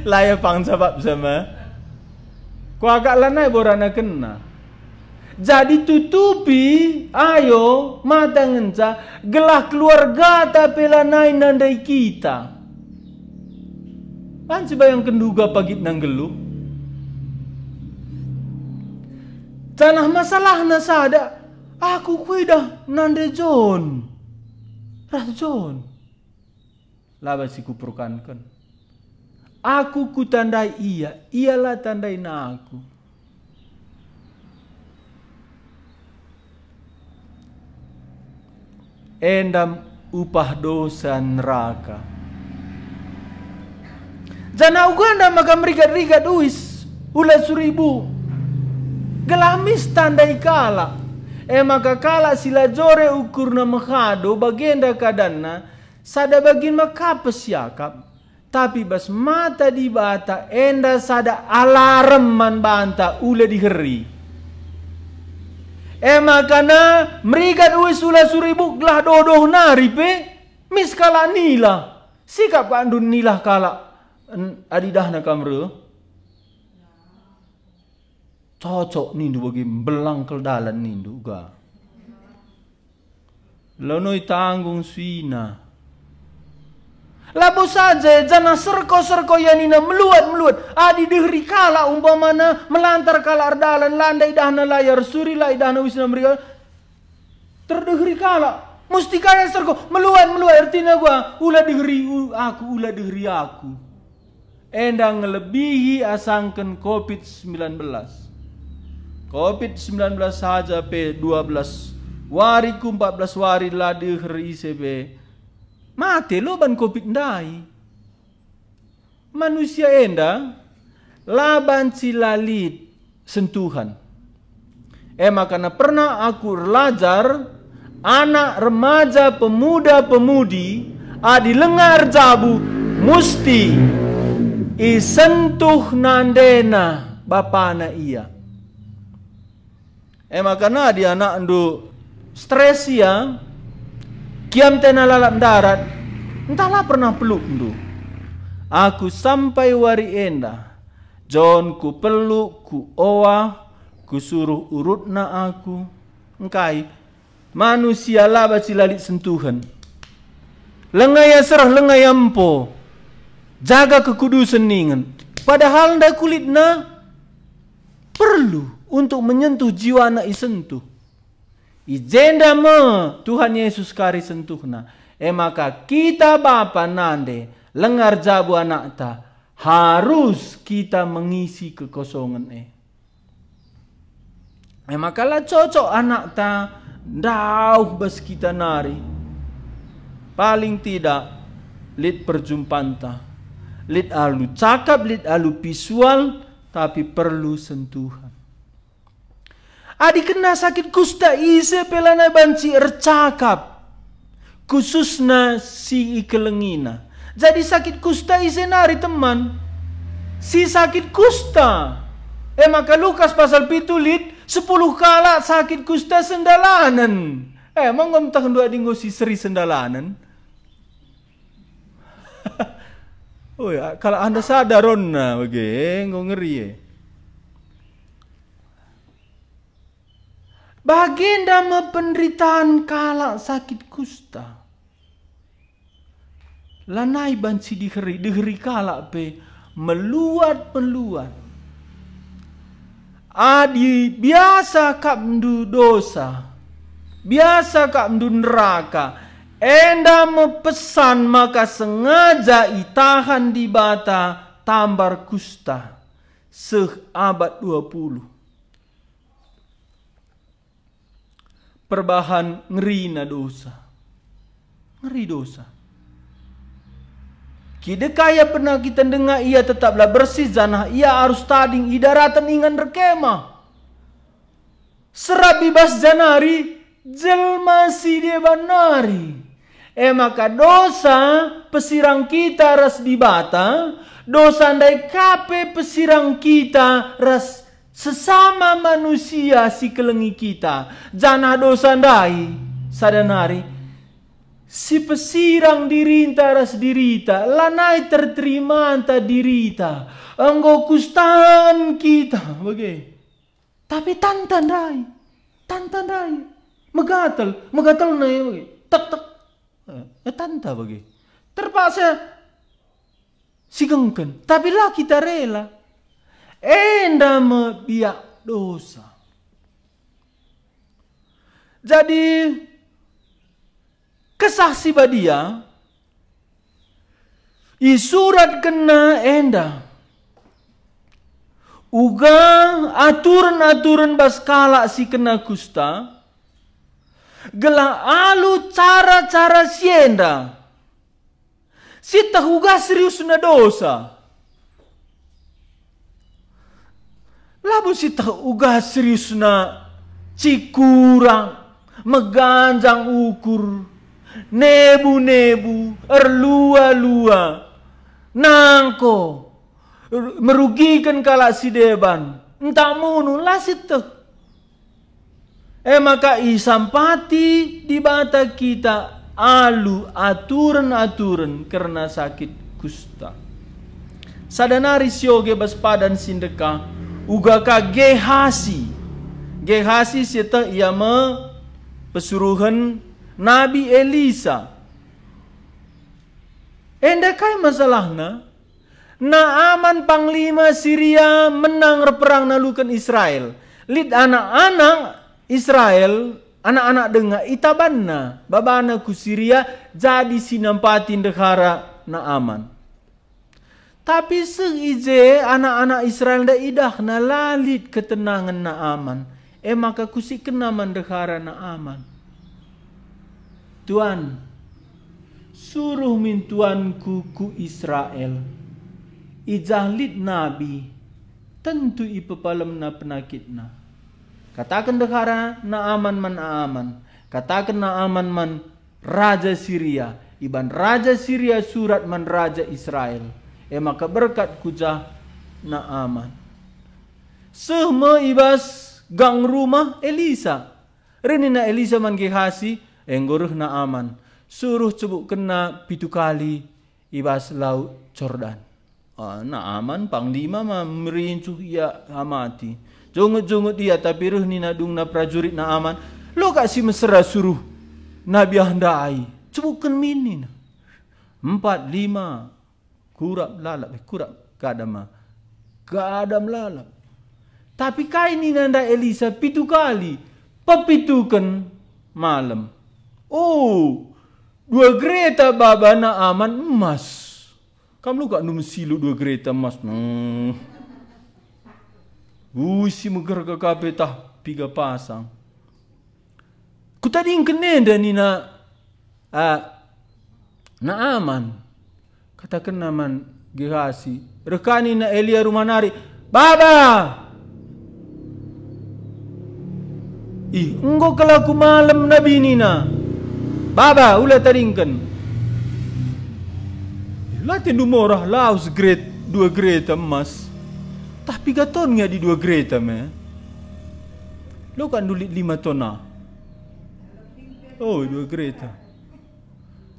Laya pang sabab sama. Kuakap lanai bo ranakenna. Jadi tutupi, ayo, mata ngenca, gelah keluargata pe lanai nandai kita. Banci bayangkenndu uga pagitna nggeluh. Janah masalahna sada, aku kuidah nande Jon. Ras Jon. La banci kuperkanken. Aku kutandai ia, ia la tandaina aku. Enda upah dosa neraka. Janah uganda maka merigat-rigat uis, ula suribu. Gelah mis tandai kalak. E maka kalak si la jore ukurna mehado bagenda keadanna, sada bagin maka pe siakap. Tapi bas mata Dibata enda sada alarm man banta ula diheri. E maka na merigat uis ula suribu gelah doh-doh nari pe, mis kalak nilah. Sikap kak ndun nilah kalak, en, adi idahna kam reh? Cocok nindu bagi mbelang kal dalan nindu uga. Lanai tanggung suina. Labo saja e, janah serko-serko ia nina meluat-meluat. Adi deheri kalak umpamana melantar kalak erdalan, la ndai idahna layar suri, la idahna uisna meriah, terdeheri kalak. Musti kaya serko, meluat-meluat, ertina gua, ula deheri u-, aku, ula deheri aku. Enda ngelebihi asangken covid sembilan belas. Covid sembilan belas saja pe dua belas wari ku empat belas wari la deher ise pe. Mate lo ban covid ndai. Manusia enda la banci la lit sentuhan. E maka na pernah aku erlajar, anak, remaja, pemuda, pemudi, adi langa erjabu, musti isentuh nandena bapana ia. E maka nadi anakndu stres ia, kiam tena lalap ndarat, ntah la pernah pelukndu. Aku sampai wari enda, Jon, kupeluk, kuoah, kusuruh urutna aku. Engkai? Manusia la banci la lit sentuhen. Langa ia sereh, langa ia empo. Jaga kekudusen ningen. Padahal ndai kulitna perlu untuk menyentuh jiwana isentuh. I jenda me Tuhan Yesus kari sentuhna. E maka kita bapa nande lenga erjabu anakta, harus kita mengisi kekosongen e. E maka la cocok anakta ndauh bas kita nari. Paling tidak lit perjumpanta. Lit alu cakap, lit alu pisual, tapi perlu sentuhan. Adi kena sakit kusta ise pe lanai banci ercakap, khususna si ikelengina. Jadi sakit kusta ise nari teman? Si sakit kusta. E maka Lukas pasal pitu lit sepuluh kalak sakit kusta sendalanen. E, manggo mtehndu adi enggo si seri sendalanen? Oh ya, kalau anda sadar onna bage, enggo ngeri e. Bagenda me penderitaan kalak sakit kusta. Lanai banci diheri, diheri kalak pe meluat-meluat. Adi biasa kapndu dosa, biasa kapndu neraka, enda me pesan maka sengaja itahan Dibata tambar kusta seh abad dua puluh. Perbahan ngerina dosa. Ngeri dosa. Kidekah ia pernah kita denga, ia tetaplah bersih, janah ia arus tading i daraten ingan erkemah. Serap i bas janari jelma si deban nari. E maka dosa pesirang kita ras Dibata, dosa ndai ka pe pesirang kita ras sesama manusia si kelengi kita, janah dosa ndai sada nari si pesirang dirinta ras dirita, lanai terterimanta dirita, enggo kustaen kita, bage. Tapi tanta ndai, tanta ndai, megatel, megatelna ia bage, tek, tek. Eh, eh, tanta bage. Terpaksa sigengken, tapi la kita rela. Enda me biak dosa. Jadi, Kesah Si Badia isuratkenna enda uga aturen-aturen bas kalak si kena kusta, gelah alu cara-cara si enda, sieteh uga seriusna dosa. Labo sieteh uga seriusna cikurang, meganjang ukur, nebu-nebu, erlua-lua, nangko, merugiken kalak si deban, ntah munuh, la sieteh. E maka isampati Dibata kita alu aturen-aturen kerna sakit kusta. Sada nari sioge bas padan si ndekah, uga ka Gehasi. Gehasi sieteh ia me pesuruhen Nabi Elisa. Enda kai masalahna? Naaman panglima Siria menang erperang naluken Israel. Lit anak-anak Israel, anak-anak denga, itabanna babana ku Siria, jadi si nampati ndehara Naaman. Tapi seh i je anak-anak Israel enda idahna la lit ketenangen Naaman. E maka kusikkenna man ndehara Naaman, "Tuan, suruh min tuanku ku Israel. I jah lit nabi, tentu ipepalemna penakitna." Kataken ndehara Naaman man Naaman, kataken Naaman man raja Siria, iban raja Siria surat man raja Israel. E maka berkat ku jah Naaman. Seh me i bas gang rumah Elisa. Reh nina Elisa man Gehasi, "Enggo reh Naaman, suruh cebukkenna pitu kali i bas Lau Jordan." Ah, Naaman panglima ma merincuh ia amati. Jungut-jungut ia, tapi reh nina dungna prajurit Naaman, "Lo kap si mesera suruh nabi ah ndai, cebukken min," nina. Empat, lima, kurap lalap, eh, kurap gadam ah. Gadam lalap. Tapi kai nina ndai Elisa pitu kali, pepituken malem. Oh, dua gereta baba Naaman emas. Kam lo kap ndu mesilu dua gereta emas. Hmm. Ui, si meger ka kape tah piga pasang. Kutadingken enda nina, ah, Naaman. Katakenna man Gehasi, "Reh ka nina Elia rumah nari, 'Baba! Ih, enggo kal aku malem nabi nina. Baba, ula tadingken.' Ih, la tendu morah lawes gret-, dua gereta emas. Tah piga ton nge adi dua gereta me? Lo kap ndu lit lima ton ah. Oh, dua gereta."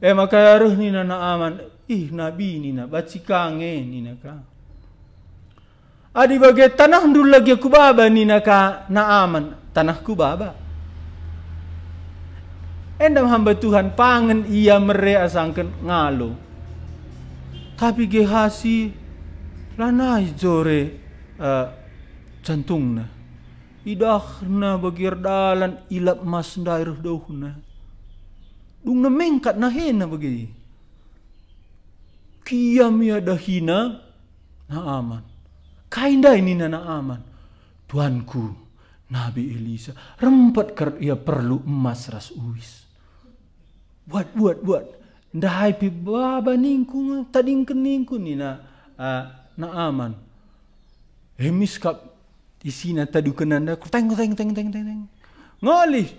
E maka reh nina Naaman, "Ih, nabi," nina, "banci ka nge," nina ka. "Adi bage tanahndu lagi aku baba," nina ka Naaman, "tanahku baba." Enda me hamba Tuhan pangen ia mere asangken ngalo. Tapi Gehasi lanai jore, eh, jantungna. Idahna bagi erdalan ilap emas ndai reh dauhna. Dungna mengkat nahena bagi. Kiam ia dahina Naaman. Kai ndai nina Naaman? "Tuanku, Nabi Elisa, rempet kal ia perlu emas ras uis." "Buat, buat, buat. Ndai pe baba ningku nge, tadingken ningku," nina, ah, Naaman. Emis kap isina tadukenna, kuteng, kuteng, teng, teng, teng, teng. Ngolih.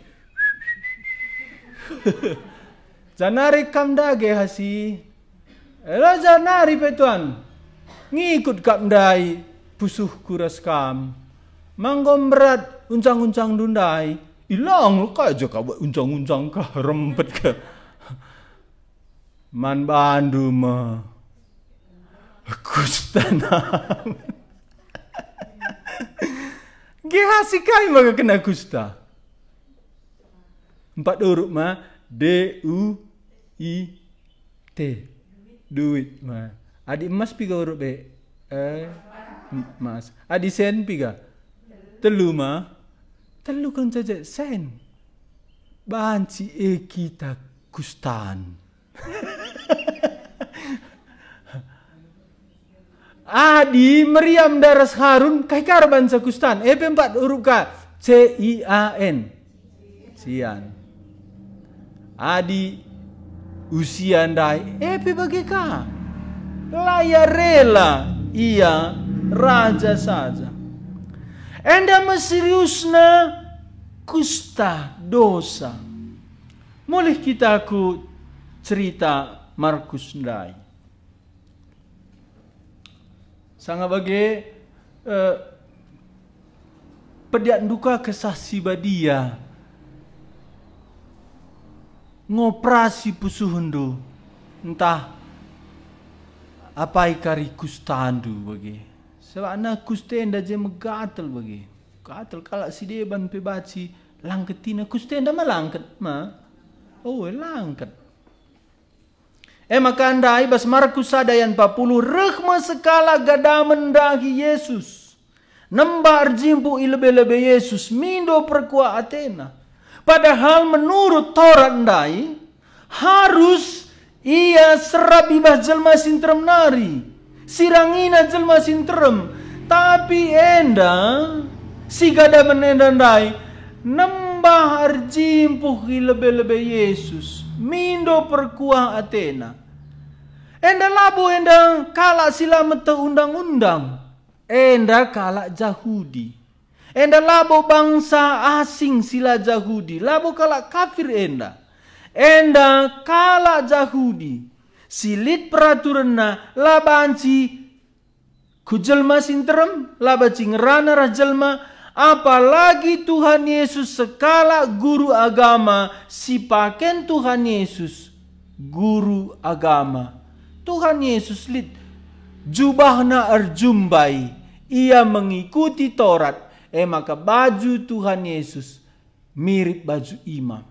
"Janari kam ndai Gehasi?" "Elo, janari pe, Tuan. Ngikut kap ndai pusuhku ras kam. Ma enggo mberat uncang-uncang ndai?" "Ilang ka ja kap uncang-uncang ka, rempet ka." "Man bandu me, kusta Naaman." Gehasi kai maka kena kusta? Empat huruf ma, D U I T. Duit ma. Adi emas piga huruf e? Eh, em-, emas. Adi sen piga? Telu ma. Telu kan saja sen. Banci e kita kustan. Adi Meriam ndaras Harun, kai kap banca kustan? E pe empat huruf ka, C I A N. Cian. Adi Usia ndai, e pe bage ka. La ia rela ia raja saja. Enda me seriusna kusta dosa. Mulih kita ku cerita Markus ndai. Sanga bage, eh, pediatndu ka Kesah Si Badia ngoperasi pusuhndu, ntah apai kari kustandu bage. Sabapna kusta enda je megatel bage. Gatel kalak si deban pe banci langketina, kusta enda ma langket ma. Oh, langket. E maka ndai bas Markus sada ayat empat puluh, reh me sekalak gadamen ndahi Jesus. Nembah erjimpuh i lebe-lebe Jesus, mindo perkuah atena. Padahal menurut Taurat ndai, harus ia serap i bas jelma si nterem nari. Sirangina jelma si nterem. Tapi enda, si gadamen enda ndai, nembah erjimpuh i lebe-lebe Jesus, mindo perkuah atena. Enda labo enda kalak si la meteh undang-undang, enda kalak Jahudi. Enda labo bangsa asing si la Jahudi, labo kalak kafir enda. Enda kalak Jahudi, si lit peraturenna, la banci ku jelma si nterem, la banci ngerana ras jelma, Apalagi Tuhan Yesus sekalak guru agama, si paken Tuhan Yesus guru agama. Tuhan Yesus lit jubahna erjumbai, ia mengikuti Torat, e maka baju Tuhan Yesus mirip baju imam.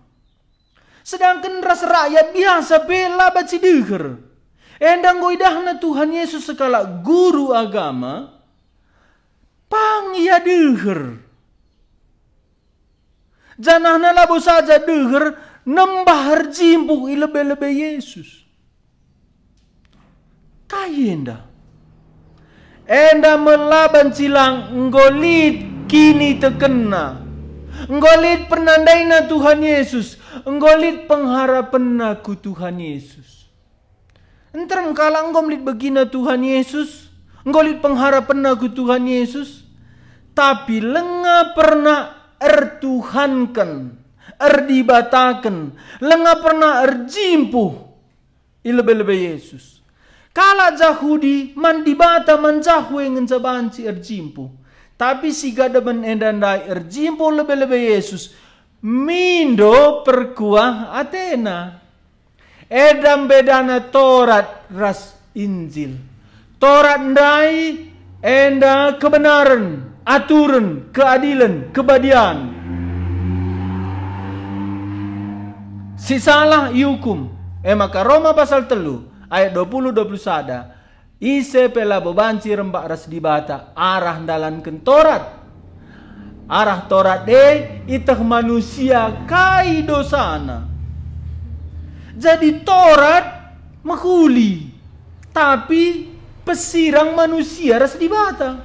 Sedangken ras rakyat biasa pe la banci deher. Enda enggo idahna Tuhan Yesus sekalak guru agama, pang ia deher. Janahna labo saja deher, nembah erjimpuh i lebe-lebe Yesus. Kai enda? Enda me la banci lang enggo lit kinitekenna. Enggo lit penandaina Tuhan Yesus, enggo lit pengharapenna ku Tuhan Yesus. Nterem kalak enggo lit begina Tuhan Yesus, enggo lit pengharapenna ku Tuhan Yesus, tapi lenga pernah ertuhanken, erdibataken, lenga pernah erjimpuh i lebe-lebe Yesus. Kalak Jahudi man Dibata, man jahu e ngenca banci erjimpuh. Tapi si gadamen enda ndai erjimpuh lebe-lebe Yesus, mindo perkuah atena. Enda mbedana Torat ras Injil. Torat ndai enda kebenaren, aturen, keadilen, kebadian. Si salah iukum. E maka Roma pasal telu ayat dua puluh, dua puluh sada, ise pe labo banci rembak ras Dibata arah ndalanken Torat. Arah Torat e iteh manusia kai dosana. Jadi Torat mehuli, tapi pesirang manusia ras Dibata.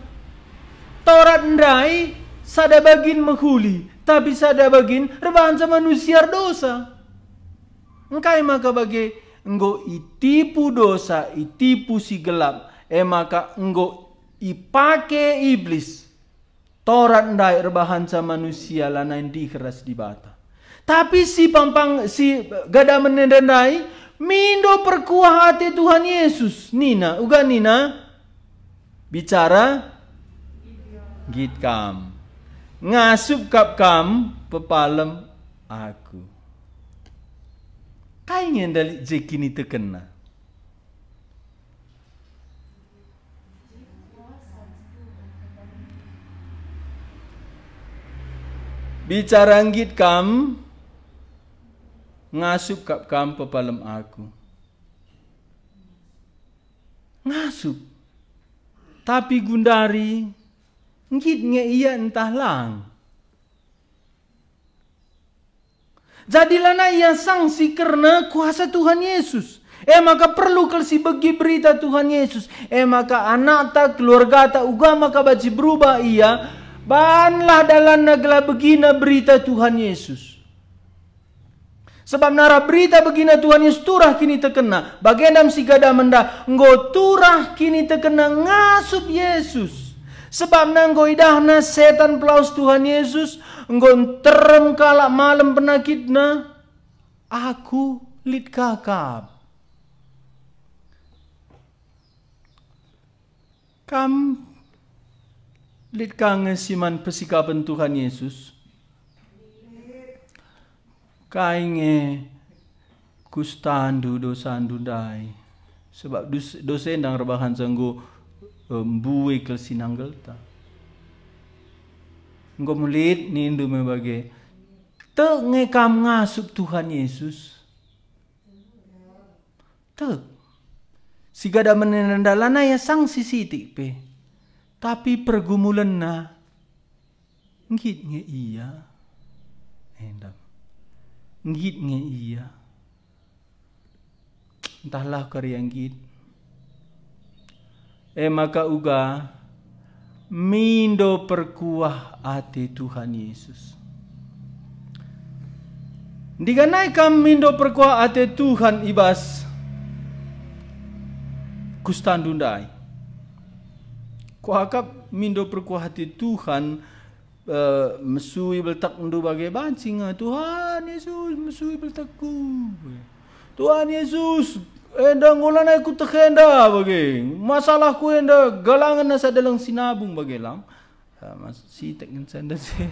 Torat ndai sada bagin mehuli, tapi sada bagin erbahanca manusia erdosa. Engkai maka bage? Enggo itipu dosa, itipu si gelap, e maka enggo ipake Iblis. Torat ndai erbahanca manusia lanai ndiher ras Dibata. Tapi si pampang, si gadamen enda ndai mindo perkuah ate Tuhan Yesus. Nina, uga nina, "Bicara nggit kam. Ngasup kap kam pepalem Aku." Kai nge ndai lit je kinitekenna? Bicara nggit kam, ngasup kap kam pepalem Aku. Ngasup. Tapi gundari, nggit nge ia ntah lang. Jadi lanai ia sangsi kerna kuasa Tuhan Yesus. E maka perlu kal sibegi berita Tuhan Yesus. E maka anakta, keluargata, uga maka banci berubah ia, banlah dalanna gelah begina berita Tuhan Yesus. Sebab narap berita begina Tuhan Yesus turah kinitekenna, bagenda me si gadamen enda enggo turah kinitekenna ngasup Yesus. Sebabna enggo idahna setan pelawes Tuhan Yesus, enggo nterem kalak malem penakitna. Aku lit ka kap. Kam lit ka nge si man pesikapen Tuhan Yesus? Kai nge kustandu dosandu ndai? Sebab dus-, dosa enda erbahanca enggo, e, mbue kal si nanggelta. Enggo me lit nindu me bage. Tek nge kam ngasup Tuhan Yesus? Tek. Si gadamen enda lanai ia sangsi sitik pe. Tapi pergumulenna, nggit nge ia. Enda. Nggit nge ia. Ntahlah kari ia nggit. E maka uga, mindo perkuah ate Tuhan Yesus. Ndiganai kam mindo perkuah ate Tuhan i bas kustandu ndai. Kuakap mindo perkuah ate Tuhan, eh, mesui beltekndu bage banci nge, "Tuhan Yesus, mesui beltekku." Tuhan Yesus, enda enggo lanai kuteh enda bage. Masalahku enda galangen asa deleng si nabung bage lang. Ah, mas-, sitik ngenca enda sih.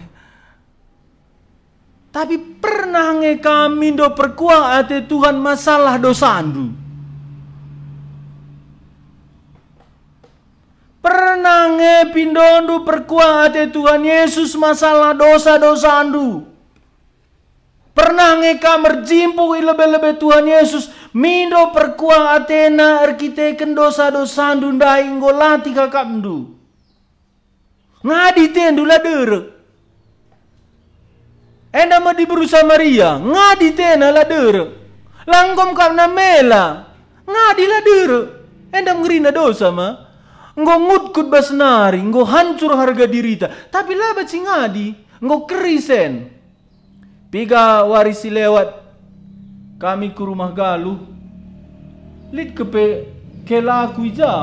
Tapi pernah nge kam mindo perkuah ate Tuhan masalah dosandu? Pernah nge pindondu perkuah ate Tuhan Yesus masalah dosa-dosandu? Pernah nge kam erjimpuh i lebe-lebe Tuhan Yesus, mindo perkuah ateNa erkiteken dosa-dosandu ndai enggo latih akapndu? Ngadi tendu la derek. Enda me diberu Samaria, ngadi tena la derek. La enggo mekapna mela, ngadi la derek. Enda me gerina dosa ma. Enggo ngutkut bas nari, enggo hancur harga dirita, tapi la banci ngadi, enggo kerisen. Piga wari si lewat kami ku rumah galuh, lit kepe kelaku i ja.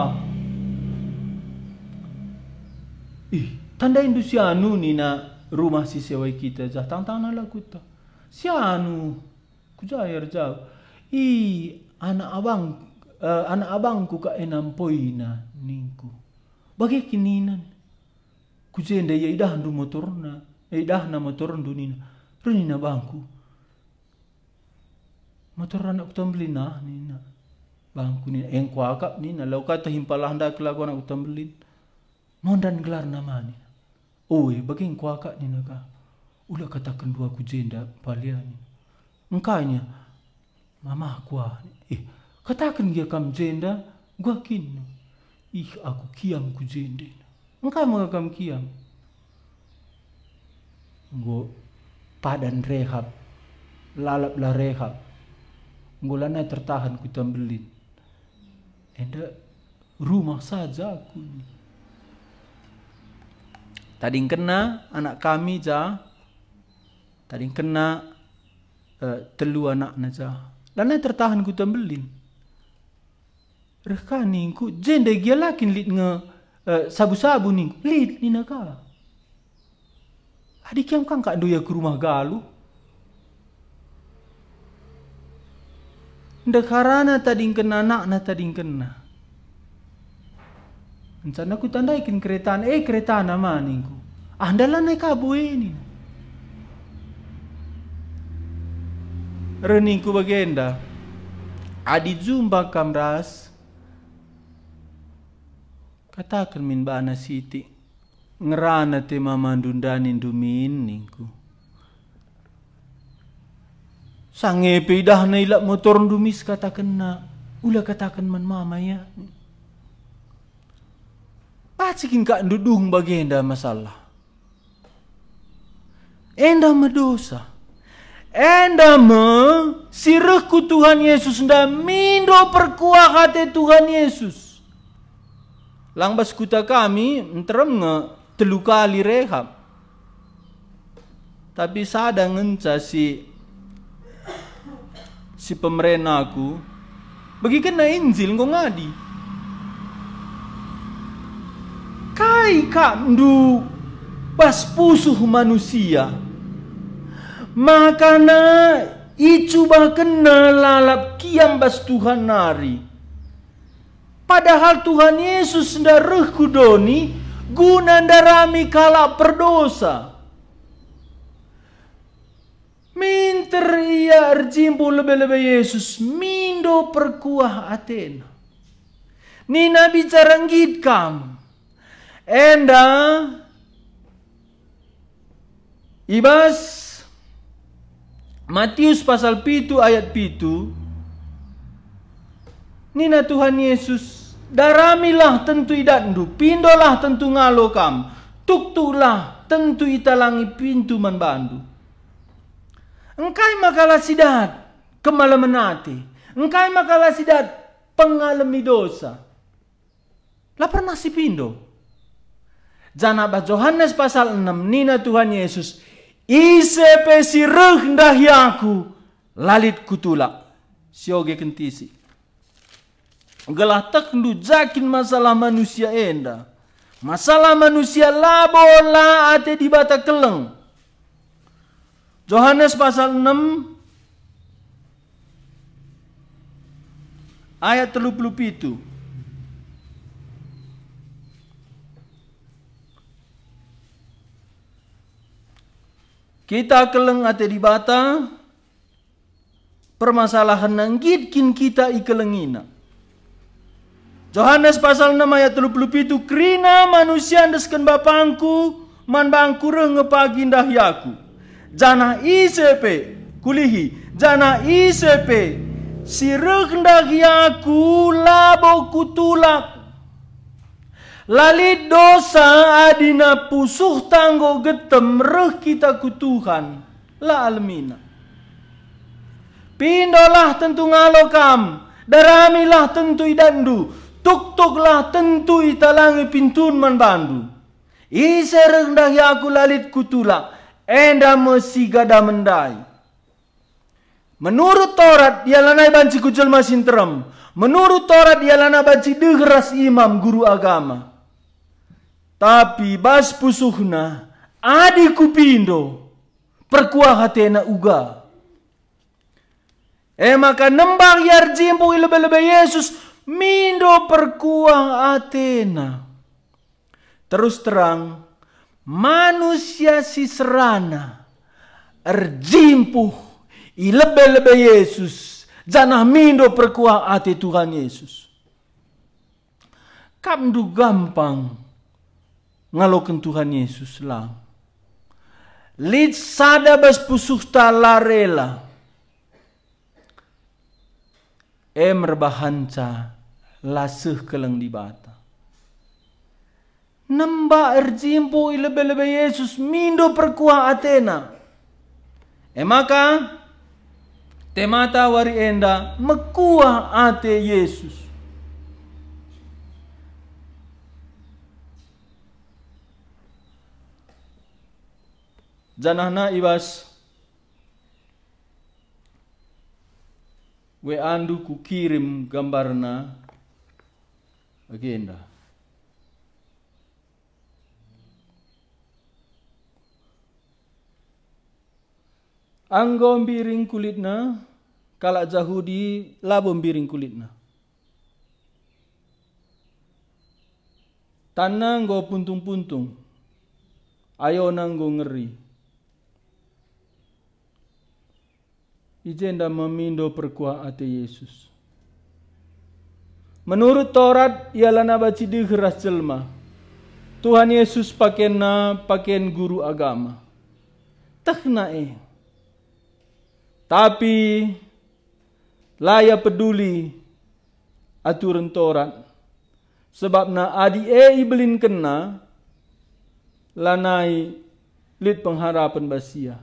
"Ih, tandaindu si anu," nina, "rumah si sewai kita jah tangtangna la kuta. Si anu, ku ja ia erjauh." "Ih, anak abang, eh, anak abangku kak e nampoina," ningku. "Bage kin nina?" "Ku jenda ia idahndu motorna, eh, idahna motorndu," nina. "Reh," nina bangku, "motor anak Kuta Mbelin ah," nina. Bangku nina, "Eh, engkuakap," nina, "lau kata himpalahna kelaku anak Kuta Mbelin. Mondan gelarna ma," nina. "Oe, bage engkuakap," nina ka. "Ula kataken dua ku jenda, palia," nina. "Engkai," nina. "Mamahku ah." "Eh, kataken gia kam jenda, gua kin." "Ih, aku kiam ku jenda." "Engkai maka kam kiam?" "Enggo padan rehap, lalap la rehap. Enggo lanai tertahan Kuta Mbelin. Enda rumah saja aku." Tadingkenna anak kami ja, tadingkenna, eh, telu anakna ja. Lanai tertahan Kuta Mbelin. Reh ka ningku, "Jenda gia la kin lit nge, eh, sabu-sabu," ningku. "Lit," nina ka. "Adi kiam kam kak ndu ia ku rumah galuh?" Ndeharana tadingkenna anakna tadingkenna. Encanna kutandaiken keretana, "Eh, keretana ma," ningku. "Ah, ndalana ka bue," nina. Reh ningku bagenda, "Adi jumpa kam ras, kataken min bana sitik, ngerana te mamandu ndanindu min," ningku. Sange pe idahna ilap motorndu mis katakenna, "Ula kataken man mama ya." Banci kin kak ndudung bagenda masalah? Enda me dosa. Enda me si reh ku Tuhan Yesus enda mindo perkuah ate Tuhan Yesus. Lang bas kuta kami, nterem nge telu kali rehab. Tapi sada ngenca si, si pemeren aku, begikenna Injil enggo ngadi. Kai kap ndu bas pusuh manusia? Makana icubakenna lalap kiam bas Tuhan nari. Padahal Tuhan Yesus enda reh ku doni guna ndarami kalak perdosa. Minter ia erjimpuh lebe-lebe Yesus mindo perkuah atena. Nina bicara nggit kam. Enda i bas Matius pasal pitu ayat pitu, nina Tuhan Yesus, "Daramilah tentu idatndu, pindolah tentu ngalo kam, tuktuklah tentu italangi pintu man bandu." Engkai maka la sidat kemalemen ate? Engkai maka la sidat pengalemi dosa? La pernah sipindo. Janah bas Johanes pasal enem nina Tuhan Yesus, "Ise pe si reh ndahi Aku, la lit Kutulak." Sioge kentisi. Gelah tehndu ja kin masalah manusia enda. Masalah manusia labo la ate Dibata keleng. Johanes pasal enem ayat telu puluh pitu. Kita keleng ate Dibata, permasalahenna nggit kin kita ikelengina. Johanes pasal enem ayat telu puluh pitu, "Kerina manusia endesken bapangku, man bangku reh nge pagi ndahi aku. Janah ise pe, kulihi, janah ise pe si reh ndahi aku labo kutulak." La lit dosa adina pusuhta enggo getem reh kita ku Tuhan, la alemina. Pindolah tentu ngalo kam, daramilah tentu idatndu, tuktuklah tentu italangi pintun man bandu. Ise reh ndahi aku la lit kutulak, enda me si gadamen ndai. Menurut Torat, ia lanai banci ku jelma si nterem. Menurut Torat, ia lanai banci deher ras imam, guru agama. Tapi bas pusuhna, adi kupindo, perkuah atena uga. E maka nembah ia erjimpuh i lebe-lebe Jesus, mindo perkuah atena. Terus terang, manusia si serana erjimpuh i lebe-lebe Jesus, janah mindo perkuah ate Tuhan Yesus. Kapndu gampang ngaloken Tuhan Yesus, lang. Lit sada bas pusuhta la rela. E merbahanca la seh keleng Dibata. Nembah erjimpuh i lebe-lebe Jesus mindo perkuah atena. E maka, temata wari enda mekuah ate Jesus. Janahna i bas W A-ndu kukirim gambarna bagenda. Enggo mbiring kulitna, kalak Jahudi labo mbiring kulitna. Tanna enggo puntung-puntung, ayona enggo ngeri. I jenda me mindo perkuah ate Jesus. Menurut Torat, ia lanai banci deher ras jelma. Tuhan Jesus pakenna paken guru agama. Tehna e. Tapi la ia peduli aturen Torat, sebabna adi e ibelinkenna, lanai lit pengharapen bas ia.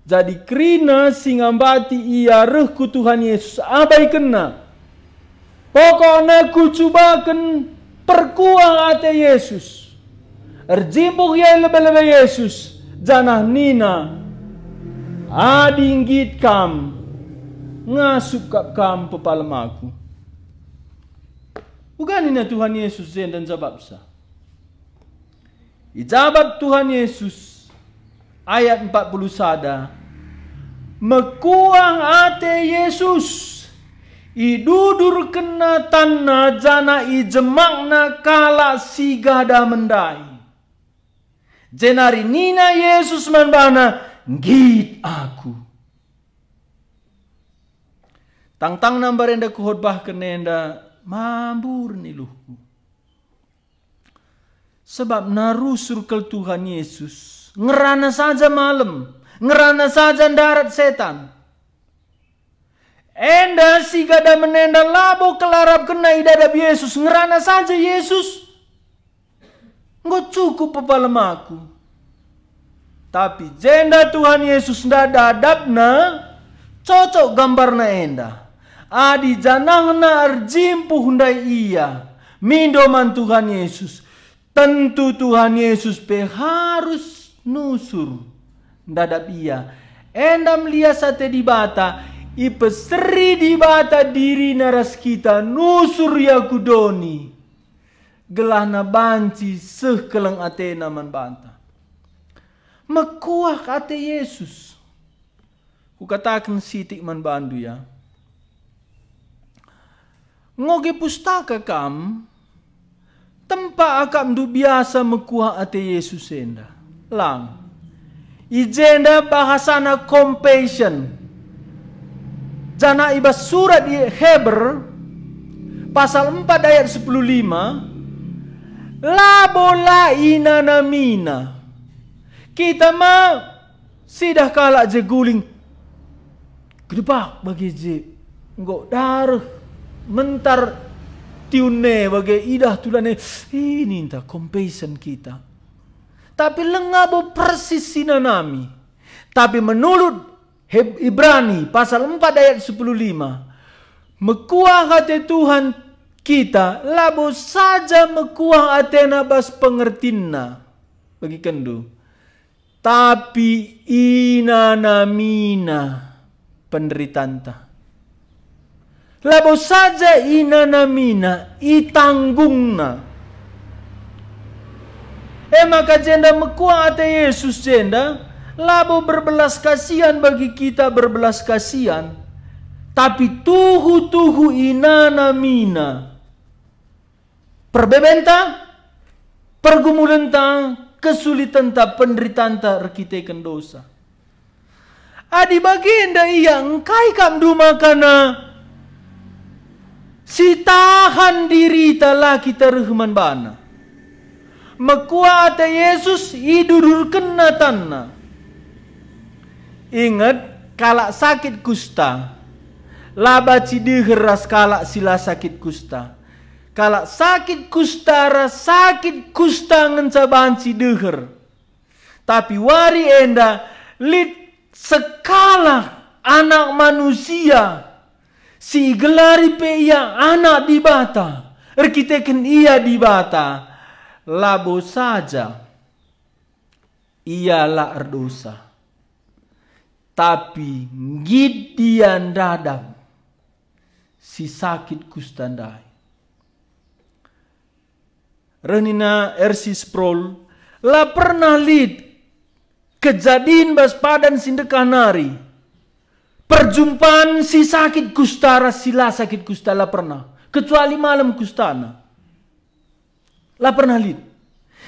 Jadi kerina si ngambati ia reh ku Tuhan Yesus, abaikenna. Pokokna kucubaken perkuah ate Yesus. Erjimpuh ia i lebe-lebe Yesus, janah nina, "Adi nggit kam, ngasup kap kam pepalem aku." Uga nina Tuhan Yesus enda njabapsa. Ijabap Tuhan Yesus, ayat empat puluh sada, mekuah ate Yesus, idudurkenna tanna janah ijemakna kalak si gadamen ndai. Jenari nina Yesus man bana, "Nggit Aku." Tangtangna mbarenda kukhotbahken enda, mamburen iluhku. Sebabna rusur kal Tuhan Yesus, ngerana saja malem, ngerana saja ndarat setan. Enda si gadamen enda labo kal arapkenna idadap Yesus, ngerana saja Yesus, "Enggo cukup pepalem aku." Tapi jenda Tuhan Yesus ndadadapna, cocok gambarna enda. Adi janahna erjimpuh ndai ia, mindo man Tuhan Yesus, tentu Tuhan Yesus pe harus nusur ndadap ia. Enda melias ate Dibata, ipeseri Dibata diriNa ras kita nusur ia ku doni. Gelahna banci seh keleng atena man banta. Mekuah ate Yesus. Kukataken sitik man bandu ya. Ngoge pustaka kam, tempa akapndu biasa mekuah ate Yesus enda. Lang. I jenda bahasana compassion. Janah i bas surat i Heber, pasal empat ayat sepuluh lima, labo la inanamina. Kita ma sidah kalak je guling, gedebak bage je, enggo dareh mentar tiune bage idah tulane, ih, ninta compassion kita. Tapi labo persis si nanami. Tapi menurut Heb-, Ibrani pasal empat ayat sepuluh lima, mekuah ate Tuhan kita labo saja mekuah atena bas pengertinna. Begikenndu. Tapi inanamina penderitanta. Labo saja inanamina, itanggungna. E maka jenda mekuah ate Yesus jenda, labo berbelas kasihan bagi kita berbelas kasihan, tapi tuhu-tuhu inanamina. Perbebenta, pergumulenta, kesulitenta, penderitanta erkiteken dosa. Adi bagenda ia, engkai kam dumaka sitahan dirita la kita reh man bana? Mekuah ate Yesus, idudurkenna tanna. Inget, kalak sakit kusta la banci deher ras kalak si la sakit kusta. Kalak sakit kusta ras sakit kusta ngenca banci deher. Tapi wari enda lit sekalak anak manusia si igelari pe ia anak Dibata, erkiteken ia Dibata, labo saja ia la erdosa, tapi nggit ia ndadap si sakit kusta ndai. Reh nina R C Sproul, la pernah lit kejadin bas padan si ndekah nari, perjumpan si sakit kusta ras si la sakit kusta, la pernah, kecuali malem kustana. La pernah lit.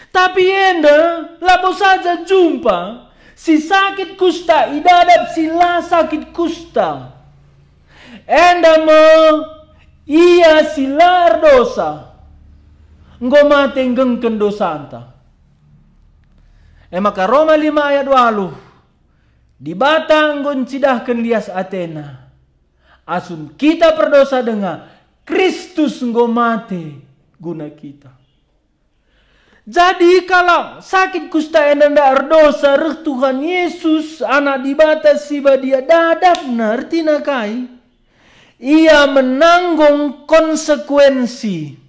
Tapi enda labo saja jumpa si sakit kusta idadap si la sakit kusta. Enda me ia si la erdosa, enggo mate nggengken dosanta. E maka Roma lima ayat waluh, Dibata enggo ncidahken lias atena. Asum kita perdosa denga, Kristus enggo mate guna kita. Jadi, kalak sakit kusta enda ndak erdosa, reh Tuhan Yesus, Anak Dibata si Badia, dadapna, ertina kai? Ia menanggung konsekuensi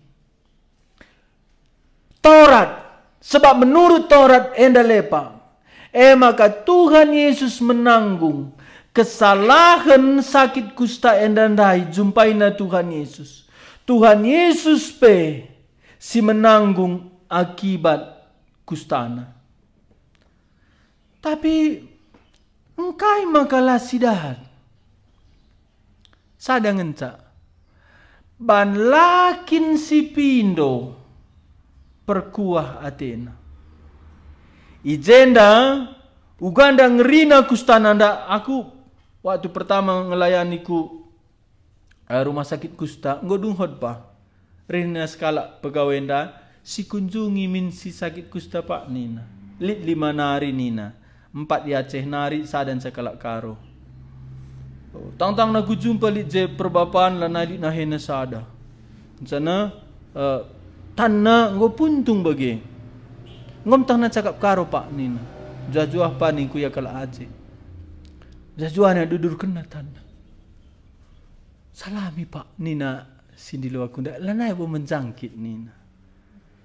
Torat, sebab menurut Torat enda lepa. E maka Tuhan Yesus menanggung kesalahen sakit kusta enda ndai, jumpaina Tuhan Yesus. Tuhan Yesus pe si menanggung akibat kustana. Tapi engkai maka la sidahat? Sada ngenca, ban la kin si pindo perkuah atena. I jenda uga nda ngerina kustana nda aku waktu pertama ngelayani ku eh, rumah sakit kusta, enggo dung hotbah. Reh nina sekalak pegawenda, "Sikunjungi min si sakit kusta, Pak," nina. "Lit lima nari," nina. "Empat i Aceh nari, sada nca kalak Karo." Oh, tangtangna kujumpa lit je perbapan, lanai lit nahena sada. Ngenca, eh, tanna enggo puntung bage. "Enggo tangna cakap Karo, Pak," nina. "Juah-juah pa," ningku, "ia kalak Aceh." Juah-juahna dudurkenna tanna. "Salami, Pak," nina si ndilo aku, "ndak, lanai bo menjangkit," nina.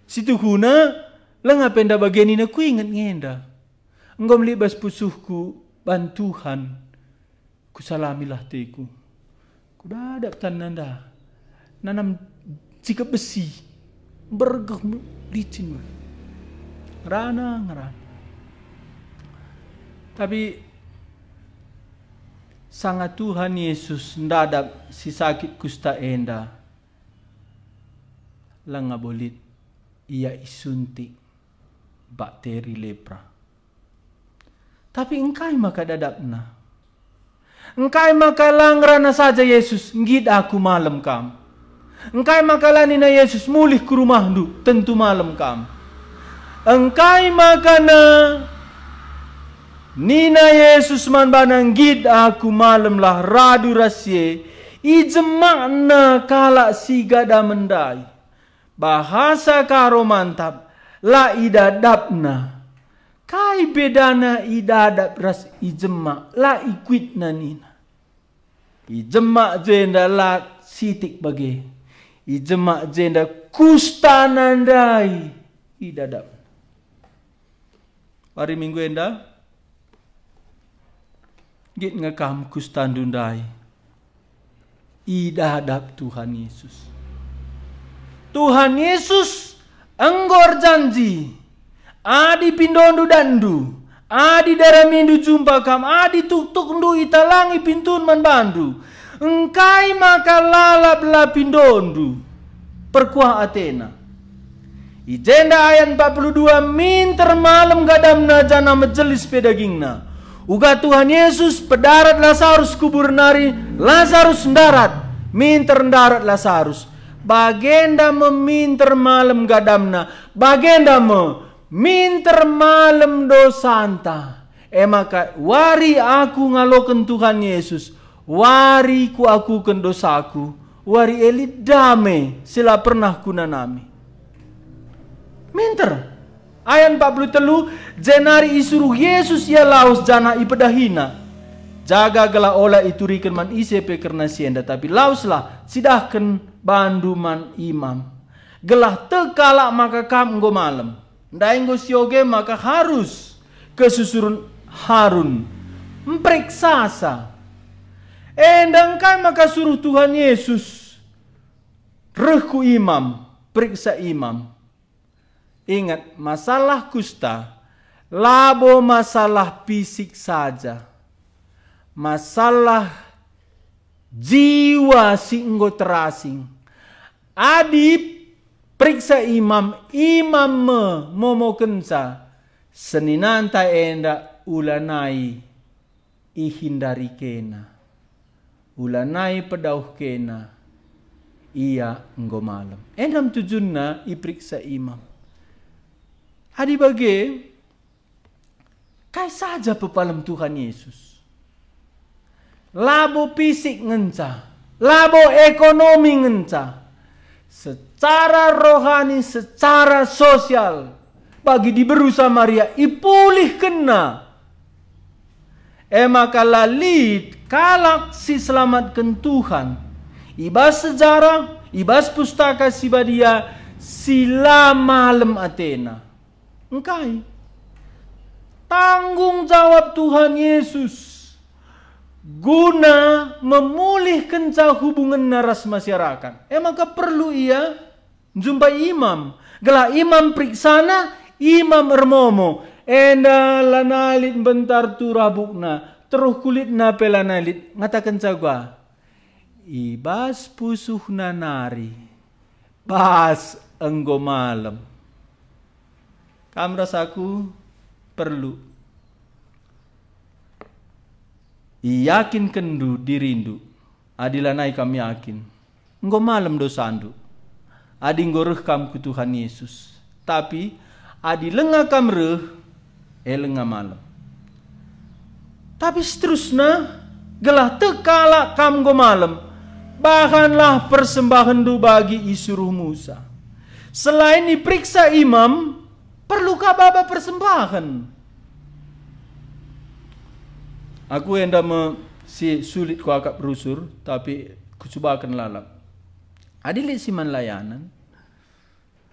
Situhuna, langa pe nda bage nina kuinget ngenda. Enggo melibas pusuhku ban Tuhan, kusalamilah teku. Kudadap tanna nda, nanam cikep besi, bergeh licin. Ngerana, ngerana. Tapi sanga Tuhan Yesus ndadap si sakit kusta enda, langa bo lit ia isuntik bakteri lepra. Tapi engkai maka dadapna? Engkai maka la ngerana saja Yesus, "Nggit aku malem kam"? Engkai maka la nina Yesus, "Mulih ku rumahndu, tentu malem kam"? Engkai maka na nina Yesus man bana, "Nggit aku malemlah, radu ras si e"? Ijemakna kalak si gadamen ndai. Bahasa Karo mantap, la idadapna. Kai bedana idadap ras ijemak? La ikuitna nina. Ijemak jenda la sitik bage. Ijemak jenda kustana ndai idadap. Wari Minggu enda, nggit nge kam kustandu ndai idadap Tuhan Yesus. Tuhan Yesus enggo erjanji, "Adi pindondu datndu, adi daramindu jumpa kam, adi tuktukndu italangi pintun man bandu, engkai maka lalap la pindondu?" Perkuah atena. I jenda ayat empat puluh dua, minter malem gadamna janah mejelis pe dagingna. Uga Tuhan Yesus pedarat Lasarus kuburen nari, Lasarus ndarat, minter ndarat Lasarus. Bagenda me minter malem gadamna, bagenda me minter malem dosanta. E maka wari aku ngaloken Tuhan Yesus, wari kuakuken dosaku, wari e lit dame si la pernah kunanami. Minter. Ayat empat puluh telu, jenari isuruh Yesus ia lawes janah ipedahina. Jaga gelah ola ituriken man ise pe kerna si enda, tapi laweslah, cidahken bandu man imam. Gelah tek kalak maka kam enggo malem. Ndai enggo sioge maka harus kesusuren Harun mpereksasa. Enda engkai maka suruh Tuhan Yesus reh ku imam, periksa imam? Ingat, masalah kusta labo masalah fisik saja. Masalah jiwa si enggo terasing. Adi periksa imam, imam me momokenca, seninanta enda ulanai ihindari kena, ulanai pedauh kena, ia enggo malem. Enda me tujunna iperiksa imam. Adi bage, kai saja pepalem Tuhan Yesus? Labo fisik ngenca, labo ekonomi ngenca, secara rohani, secara sosial, bagi diberu Samaria ipulihkenna. E maka la lit kalak si selamatken Tuhan i bas sejarah, i bas Pustaka Si Badia, si la malem atena. Engkai? Tanggung jawab Tuhan Yesus guna memulihkenca hubungenna ras masyarakat. E maka perlu ia njumpai imam. Gelah imam periksana, imam ermomo. Enda lanai lit mbentar turah bukna, teruh kulitna pe lanai lit. Ngatakenca uga, i bas pusuhna nari, bas enggo malem. Kam ras aku perlu iyakinkenndu dirindu. Adi lanai kam yakin, enggo malem dosandu. Adi enggo reh kam ku Tuhan Yesus. Tapi adi langa kam reh, e langa malem. Tapi seterusna, gelah tek kalak kam enggo malem, bahanlah persembahenndu bagi isuruh Musa. Selain iperiksa imam, perlu ka baba persembahen. Aku enda me si sulit kuakap rusur, tapi kucubaken lalap. Adi lit si man layanen,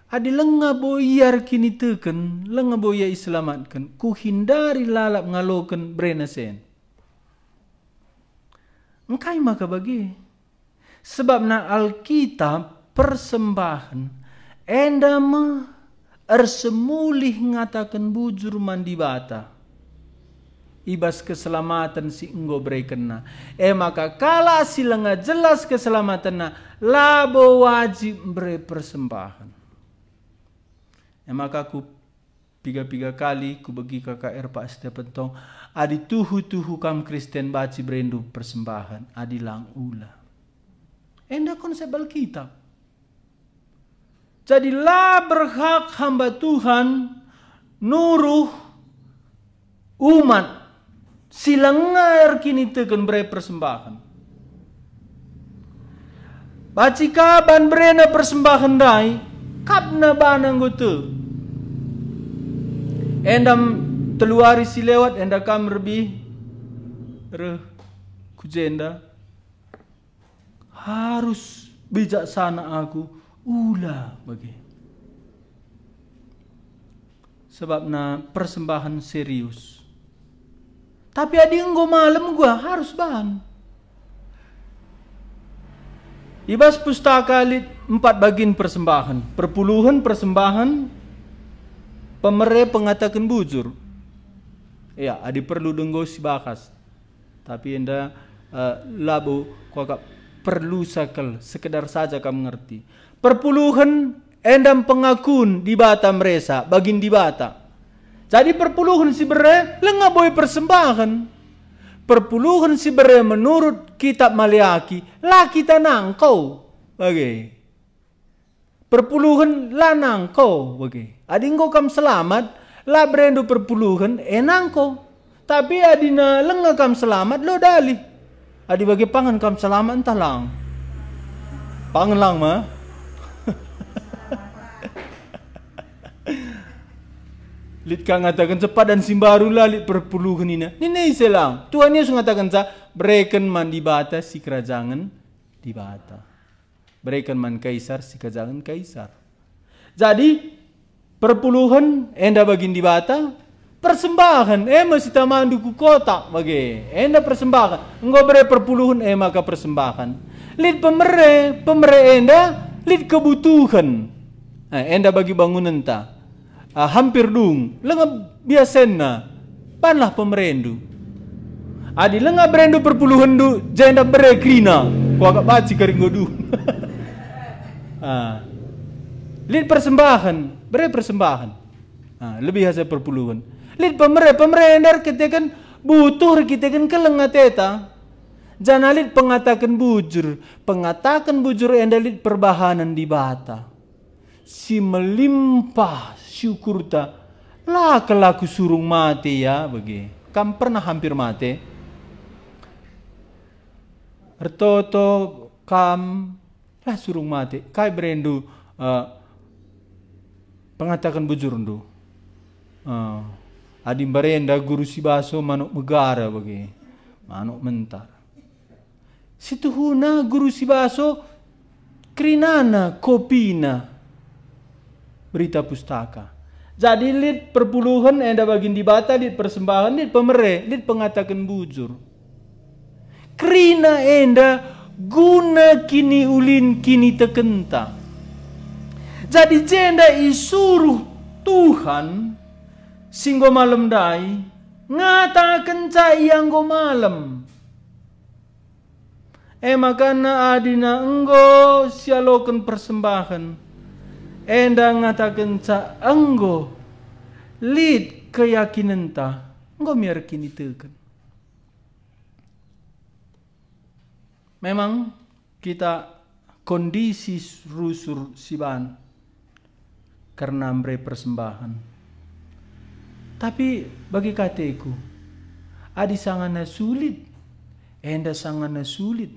adi langa bo ia erkiniteken, langa bo ia iselamatken, kuhindari lalap ngaloken berena sen. Engkai maka bage? Sebabna Alkitab persembahen enda me ersemulih ngataken bujur man Dibata i bas keselamaten si enggo berekenNa. E maka kalak si langa jelas keselamatenna labo wajib mbere persembahen. E maka ku Piga-piga kali kubegi K K R Pak Stephen tong, "Adi tuhu-tuhu kam Kristen, banci berendu persembahen, adi lang ula." Enda konsep Alkitab. Jadi la berhak hamba Tuhan nuruh umat si langa erkiniteken bere persembahen. Banci ka ban berena persembahen ndai, kapna bana enggo tek. Enda telu wari si lewat, enda kam rebih reh ku jenda. Harus bijaksana aku, ula bage. Sebabna persembahen serius. Tapi adi enggo malem gua harus bahan. I bas pustaka lit empat bagin persembahen. Perpuluhen, persembahen, pemere, pengataken bujur. Ya, adi perlu denggo sibakas. Tapi enda, eh, labo kuakap perlu sakel, sekedar saja kam ngerti. Perpuluhen enda pengakun Dibata meresa, bagin Dibata. Jadi perpuluhen si bere, lenga boe persembahen. Perpuluhen si bere menurut kitab Maleaki, la kita nangko. Bage. Perpuluhen la nangko bage. Adi enggo kam selamat, la berendu perpuluhen, e nangko. Tapi adina lenga kam selamat, lo dalih. Adi bage pangen kam selamat, ntah lang. Pangen lang ma. Lit ka ngataken, "Sepadan si mbaru la lit perpuluhen ina." Nina ise lang. Tuhan Yesus ngatakenca, "Bereken man Dibata si kerajangen Dibata." Bereken man Kaisar si kerajangen Kaisar. Jadi, perpuluhen enda bagin Dibata, persembahen, e me si tamandu ku kotak bage, enda persembahen. Enggo bere perpuluhen, e maka persembahen. Lit pemere, pemere enda lit kebutuhen. Eh, enda bagi bangunenta. Ah, hampir dung, lenga biasenna, banlah pemerendu. Adi lenga berendu perpuluhenndu, jenda bere kerina, kuakap banci kari enggo dung. Ah. Lit persembahen, bere persembahen. Ah, lebih asa perpuluhen. Lit pemere, pemere enda erkiteken butuh, erkiteken keleng ateta. Janah lit pengataken bujur, pengataken bujur enda lit perbahanen Dibata. Si melimpah syukurta, la kal aku surung mate, ya, bage. Kam pernah hampir mate? Ertoto kam, la surung mate. Kai berendu, eh, pengataken bujurndu? Eh, adi mbarenda guru Sibaso manuk megara bage, manuk mentar. Situhuna guru Sibaso kerinana kopina Berita Pustaka. Jadi lit perpuluhen enda bagin Dibata, lit persembahen, lit pemere, lit pengataken bujur. Kerina enda guna kiniulin kinitekenta. Jadi jenda isuruh Tuhan si enggo malem ndai ngatakenca ia enggo malem. E makana adina enggo sialoken persembahen, enda ngatakenca enggo lit keyakinenta, enggo me erkiniteken. Memang kita kondisi rusur siban kerna mbere persembahen. Tapi bagi kateku, adi sangana sulit, enda sangana sulit.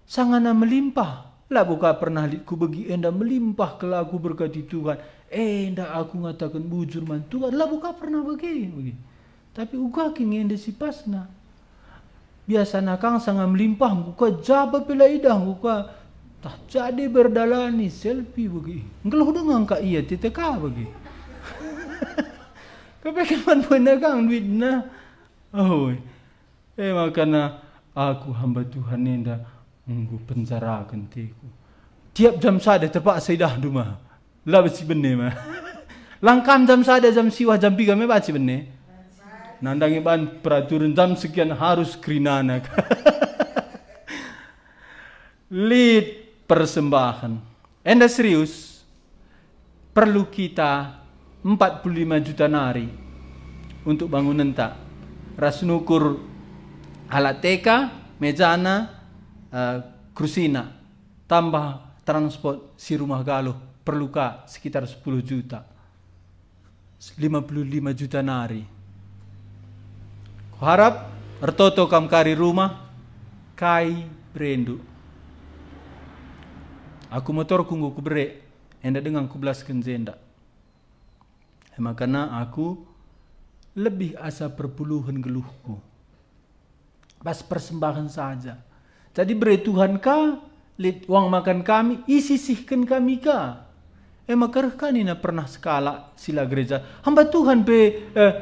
Sangana melimpah, labo ka pernah lit kubegi enda melimpah kal aku berkati Tuhan, enda aku ngataken bujur man Tuhan, labo ka pernah bage, bage. Tapi uga kin enda si pasna. Biasana kang sanga melimpah, enggo ka jaba pe la idah, enggo ka tah jadi berdalani, selfie bage. Nggeluh denga ka ia T T K bage. Kepeken man buena kang duitna. Oi. E makana aku hamba Tuhan enda enggo penjaraken teku. Tiap jam sada terpaksa idahndu ma. La banci bene ma. Lang kam jam sada, jam siwah, jam piga me banci bene. Nandangi ban peraturan jam sekian harus kerinana. Lit persembahen. Enda serius, perlu kita empat puluh lima juta nari untuk bangunenta, ras nukur alat T K, mejana, eh, kursina, tambah transport si rumah galuh, perlu ka sekitar sepuluh juta. Lima puluh lima juta nari. Kuharap ertoto kam kari rumah, kai berendu. Aku motorku enggo kubere, enda denga kubelasken jenda. E makana aku lebih asa perpuluhen geluhku. Bas persembahen saja. Jadi bere Tuhan ka, lit uang makan kami, isisihken kami ka. E maka reh ka nina pernah sekalak si la gereja, "Hamba Tuhan pe, eh,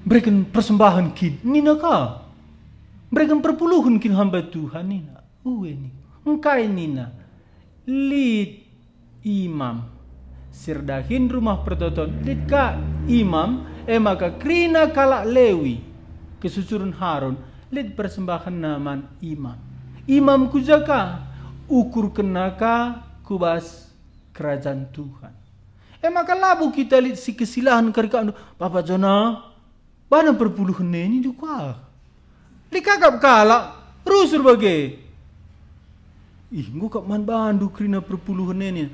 bereken persembahen kin?" nina ka. "Bereken perpuluhen kin hamba Tuhan?" nina. Ue ni. Engkai nina? Lit imam si erdahin Rumah Pertoton, lit ka imam, e maka kerina kalak Lewi, kesusuren Harun, lit persembahenna man imam. Imam kuja ka? Ukurkenna ka ku bas Kerajan Tuhan. E maka labo kita lit si kesilahen kari ka, "Bapa Jona, bana perpuluhen e," nindu ka. Lit ka kap kalak rusur bage. "Ih, enggo kap man bandu kerina perpuluhen e," nina.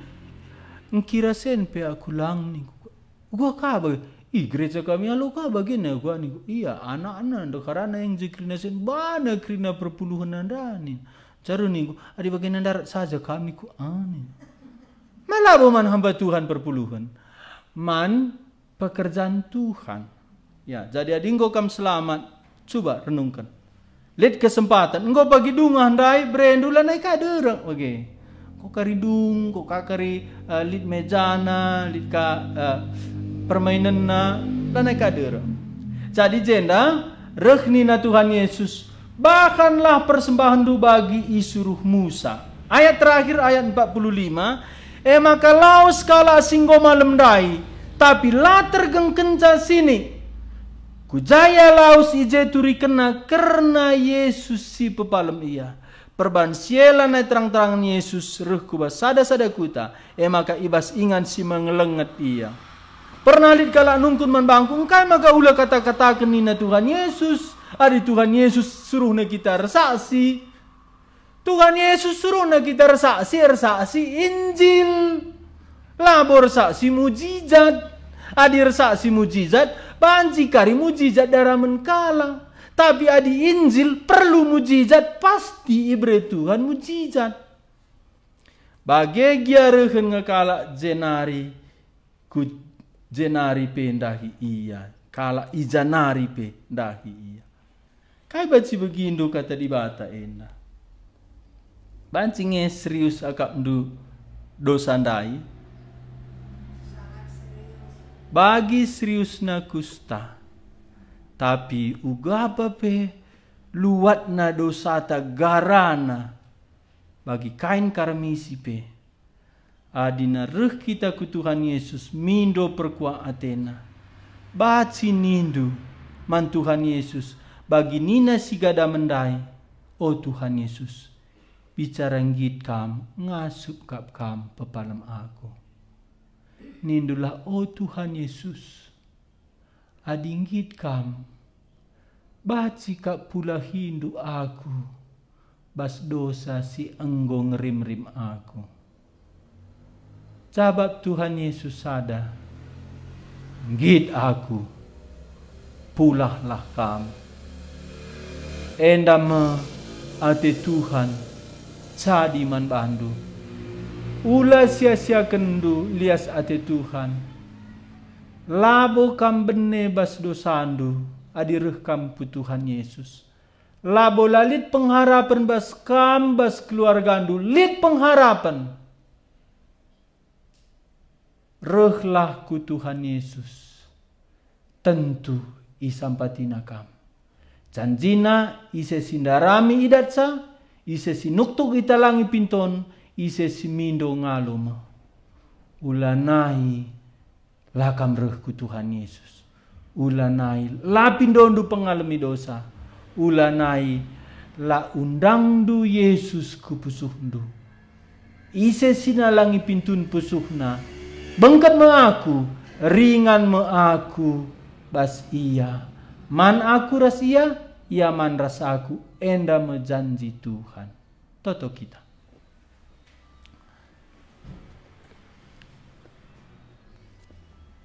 "Engkira sen pe aku lang," ningku. "Uga ka bage?" "Ih, gereja kami alo ka bage," nina, "uga," ningku. "Ia, anakna, ndeharana yang je kerina sen, bana kerina perpuluhen enda," nina. Caru ningku, "Adi bagenda ndarat saja kam," ningku. "Ah," nina. Ma labo man hamba Tuhan perpuluhen. Man pekerjaan Tuhan. Ya, jadi adi enggo kam selamat, cuba renungken. Lit kesempaten, enggo pagi dungah ndai, berendu lanai ka derek bage. Enggo kari dung, enggo ka kari, eh, lit mejana, lit ka, eh, permainenna, lanai ka derek. Jadi jenda, reh nina Tuhan Yesus, "Bahanlah persembahenndu bagi isuruh Musa." Ayat terakhir, ayat empat puluh lima, "E maka lawes kalak si enggo malem ndai, tapi la tergengkenca sinik. Ku ja ia lawes, i je turikenna kerna Yesus si pepalem ia. Perban si e lanai terang-terangen Yesus reh ku bas sada-sada kuta, e maka i bas ingan si mengelenget ia." Pernah lit kalak nungkun man bangku, "Engkai maka ula kata-kataken nina Tuhan Yesus? Adi Tuhan Yesus suruhna kita ersaksi." Tuhan Yesus suruhna kita ersaksi, ersaksi Injil. Labo ersaksi mujizat. Adi ersaksi mujizat, banci kari mujizat daramen kalak. Tapi adi Injil perlu mujizat, pasti ibere Tuhan mujizat. Bage gia rehen nge kalak jenari, ku jenari pe ndahi ia, kalak i janari pe ndahi ia. Kai banci begindu kata Dibata enda? Banci nge serius akapndu dosa ndai? Bagi seriusna kusta, tapi ugapa pe luatna dosata garana bagi kain karamisi pe. Adina reh kita ku Tuhan Yesus mindo perkuah atena. Banci nindu man Tuhan Yesus, bagi nina si gada mendai, "O Tuhan Yesus, bicara nggit Kam, ngasup kap Kam pepalem aku." Nindulah, "O Tuhan Yesus, adi nggit Kam, banci kap pulahindu aku bas dosa si enggo ngerimrim aku." Jabap Tuhan Yesus sada, "Nggit aku, pulahlah kam." Enda me ate Tuhan jadi man bandu. Ula sia-siakenndu lias ate Tuhan. Labo kam bene bas dosandu adi reh kam ku Tuhan Yesus. Labo la lit pengharapen bas kam, bas keluargandu, lit pengharapen. Rehlah ku Tuhan Yesus, tentu isampatiNa kam. JanjiNa, ise si ndarami idatsa, ise si nuktuk italangi pinton, ise si mindo ngalo me. Ulanai la kam reh ku Tuhan Yesus. Ulanai la pindondu pengalemi dosa. Ulanai la undangndu Yesus ku pusuhndu. Ise si nalangi pintun pusuhna, bengket me aku, ringan me aku bas Ia. Man aku ras Ia, Ia man ras aku, enda me janji Tuhan. Toto kita.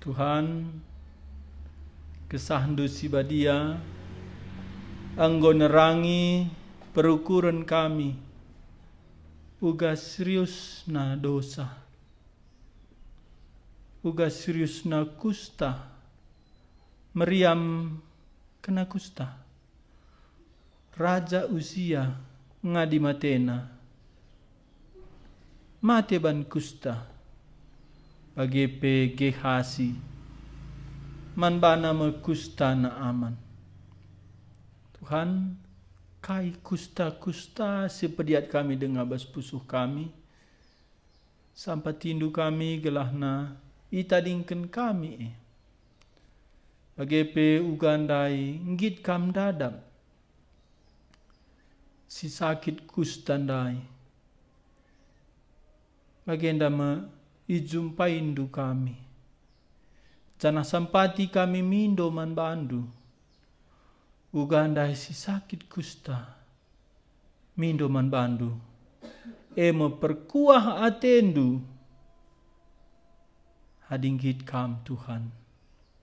Tuhan, KesahNdu si Badia enggo nerangi perukuren kami, uga seriusna dosa, uga seriusna kusta, meriam kena kusta. Raja Usia ngadi matena, mate ban kusta, bage pe Gehasi, man bana me kusta Naaman. Tuhan, kai kusta-kusta si pediat kami denga bas pusuh kami? SampatiNdu kami gelahna itadingken kami e. Bage pe uga ndai nggit Kam ndadap si sakit kusta ndai. Bagenda me ijumpaindu kami, janah sampati kami mindo man bandu. Uga ndai si sakit kusta, mindo man bandu, e me perkuah atendu. Adi nggit Kam, Tuhan,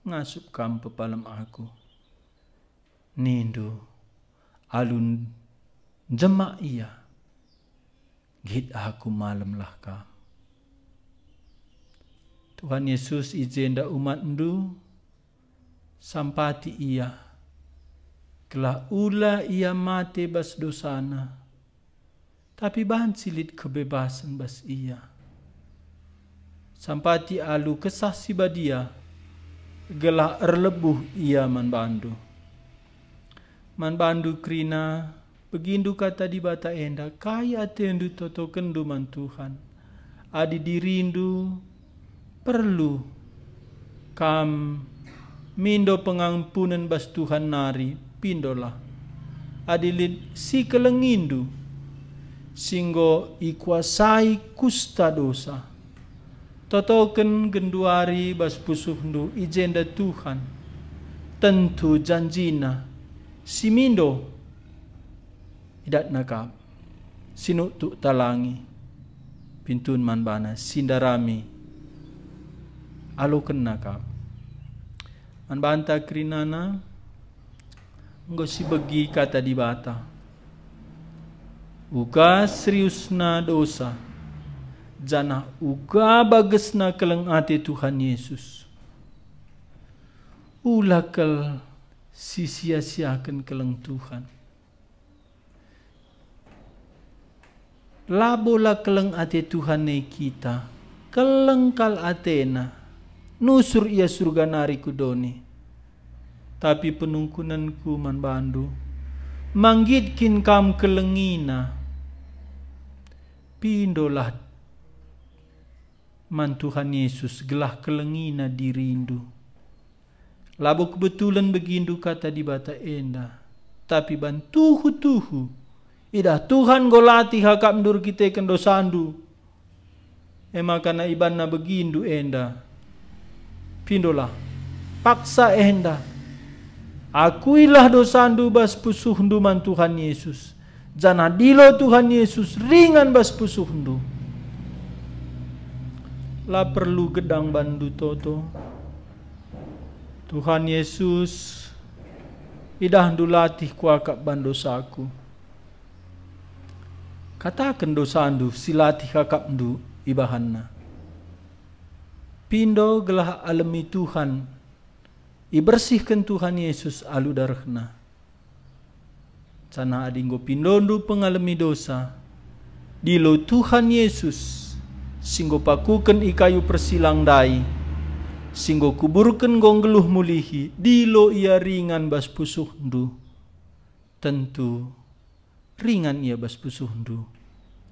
ngasup Kam pepalem aku. Nindu, alu njemak ia, nggit aku malemlah Kam. Tuhan Yesus, i jenda umatNdu, sampati ia, gelah ula ia mate bas dosana, tapi banci lit kebebasen bas ia. Sampati alu Kesah Si Badia, gelah erlebuh ia man bandu. Man bandu kerina, begindu Kata Dibata enda, kai atendu totokenndu man Tuhan. Adi dirindu perlu kam mindo pengampunen bas Tuhan nari, pindolah. Adi lit si kelengindu, si enggo ikuasai kusta dosa, totoken genduari bas pusuhndu i jenda Tuhan, tentu janjiNa si mindo idatna kap, si nuktuk talangi pintun man baNa, si ndarami alokenNa kap. Man banta kerinana enggo sibegi Kata Dibata. Uga seriusna dosa, janah uga bagesna keleng ate Tuhan Yesus. Ula kal sisia-siaken keleng Tuhan. Labo la keleng ate Tuhan e kita, keleng kal ateNa, nusur Ia Surga nari ku doni. Tapi penungkunenku man bandu, ma nggit kin kam kelengiNa? Pindolah man Tuhan Yesus gelah kelengiNa dirindu. Labo kebetulen begindu Kata Dibata enda, tapi ban tuhu-tuhu idah Tuhan enggo latih akapndu erkiteken dosandu. E maka na ibanna begindu enda. Pindolah, paksa enda. Akuilah dosandu bas pusuhndu man Tuhan Yesus, janah dilo Tuhan Yesus ringan bas pusuhndu. La perlu gedang bandu toto. Tuhan Yesus, idahndu latih kuakap ban dosaku. Kataken dosandu si latih akapndu ibahanNa. Pindo gelah alemi Tuhan, ibersihken Tuhan Yesus alu darehNa. Janah adi enggo pindondu pengalemi dosa, dilo Tuhan Yesus, si enggo pakuken i kayu persilang ndai, si enggo kuburken enggo nggeluh mulihi, dilo Ia ringan bas pusuhndu. Tentu, ringan Ia bas pusuhndu,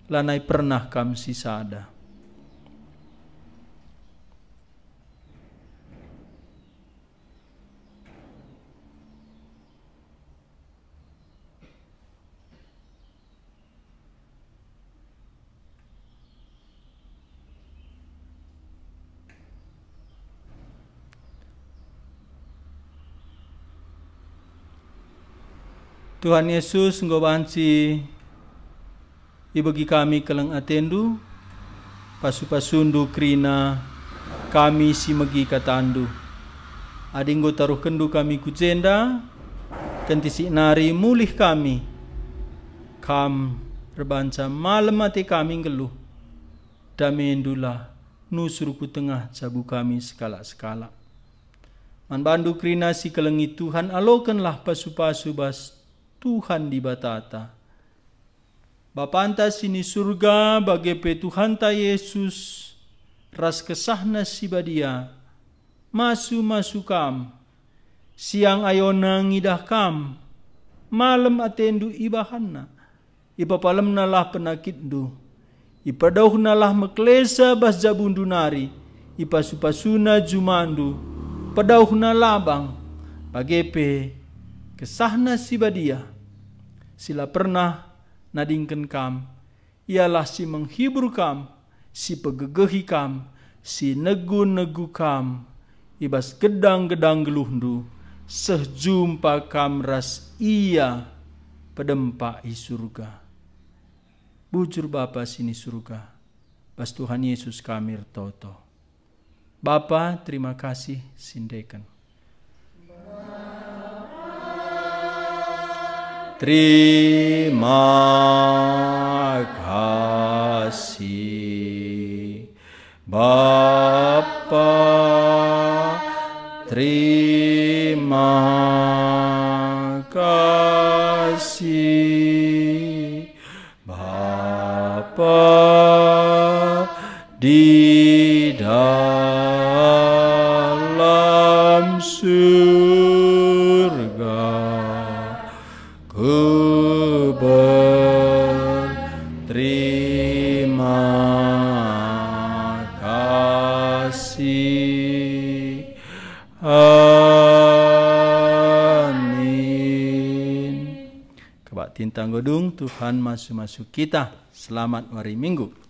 lanai pernah kam sisada. Tuhan Yesus, enggo banci ibegi kami keleng atendu, pasu-pasundu kerina kami si megi katandu. Adi enggo taruhkenndu kami ku jenda, kentisik nari mulih kami. Kam erbanca malem ate kami nggeluh. Damendulah nusur ku tengah jabu kami sekalak-sekalak. Man bandu kerina si kelengi Tuhan, alokenlah pasu-pasu bas Tuhan Dibatata. Bapanta si ni Surga, bage pe Tuhanta Yesus, ras kesahNa si badia, masu-masu kam. Siang ayona ngidah kam, malem atendu ibahanNa. IpapalemNalah penakitndu. IpadauhNalah mekelesa bas jabundu nari. Ipasu-pasuNa jumandu. Padauhna labang. Bage pe kesahNa si badia, si la pernah nadingken kam, ialah si menghibur kam, si pegegehi kam, si negu-negu kam i bas gedang-gedang geluhndu, seh jumpa kam ras Ia pedempak i Surga. Bujur Bapa si ni Surga, bas Tuhan Yesus kami ertoto. Bapa, terima kasih si ndeken. Terima kasih, Bapa, terima kasih, Bapa di dalam Surga, ku berterima kasih. Amin. Kebaktinta enggo dung, Tuhan masu-masu kita. Selamat wari Minggu.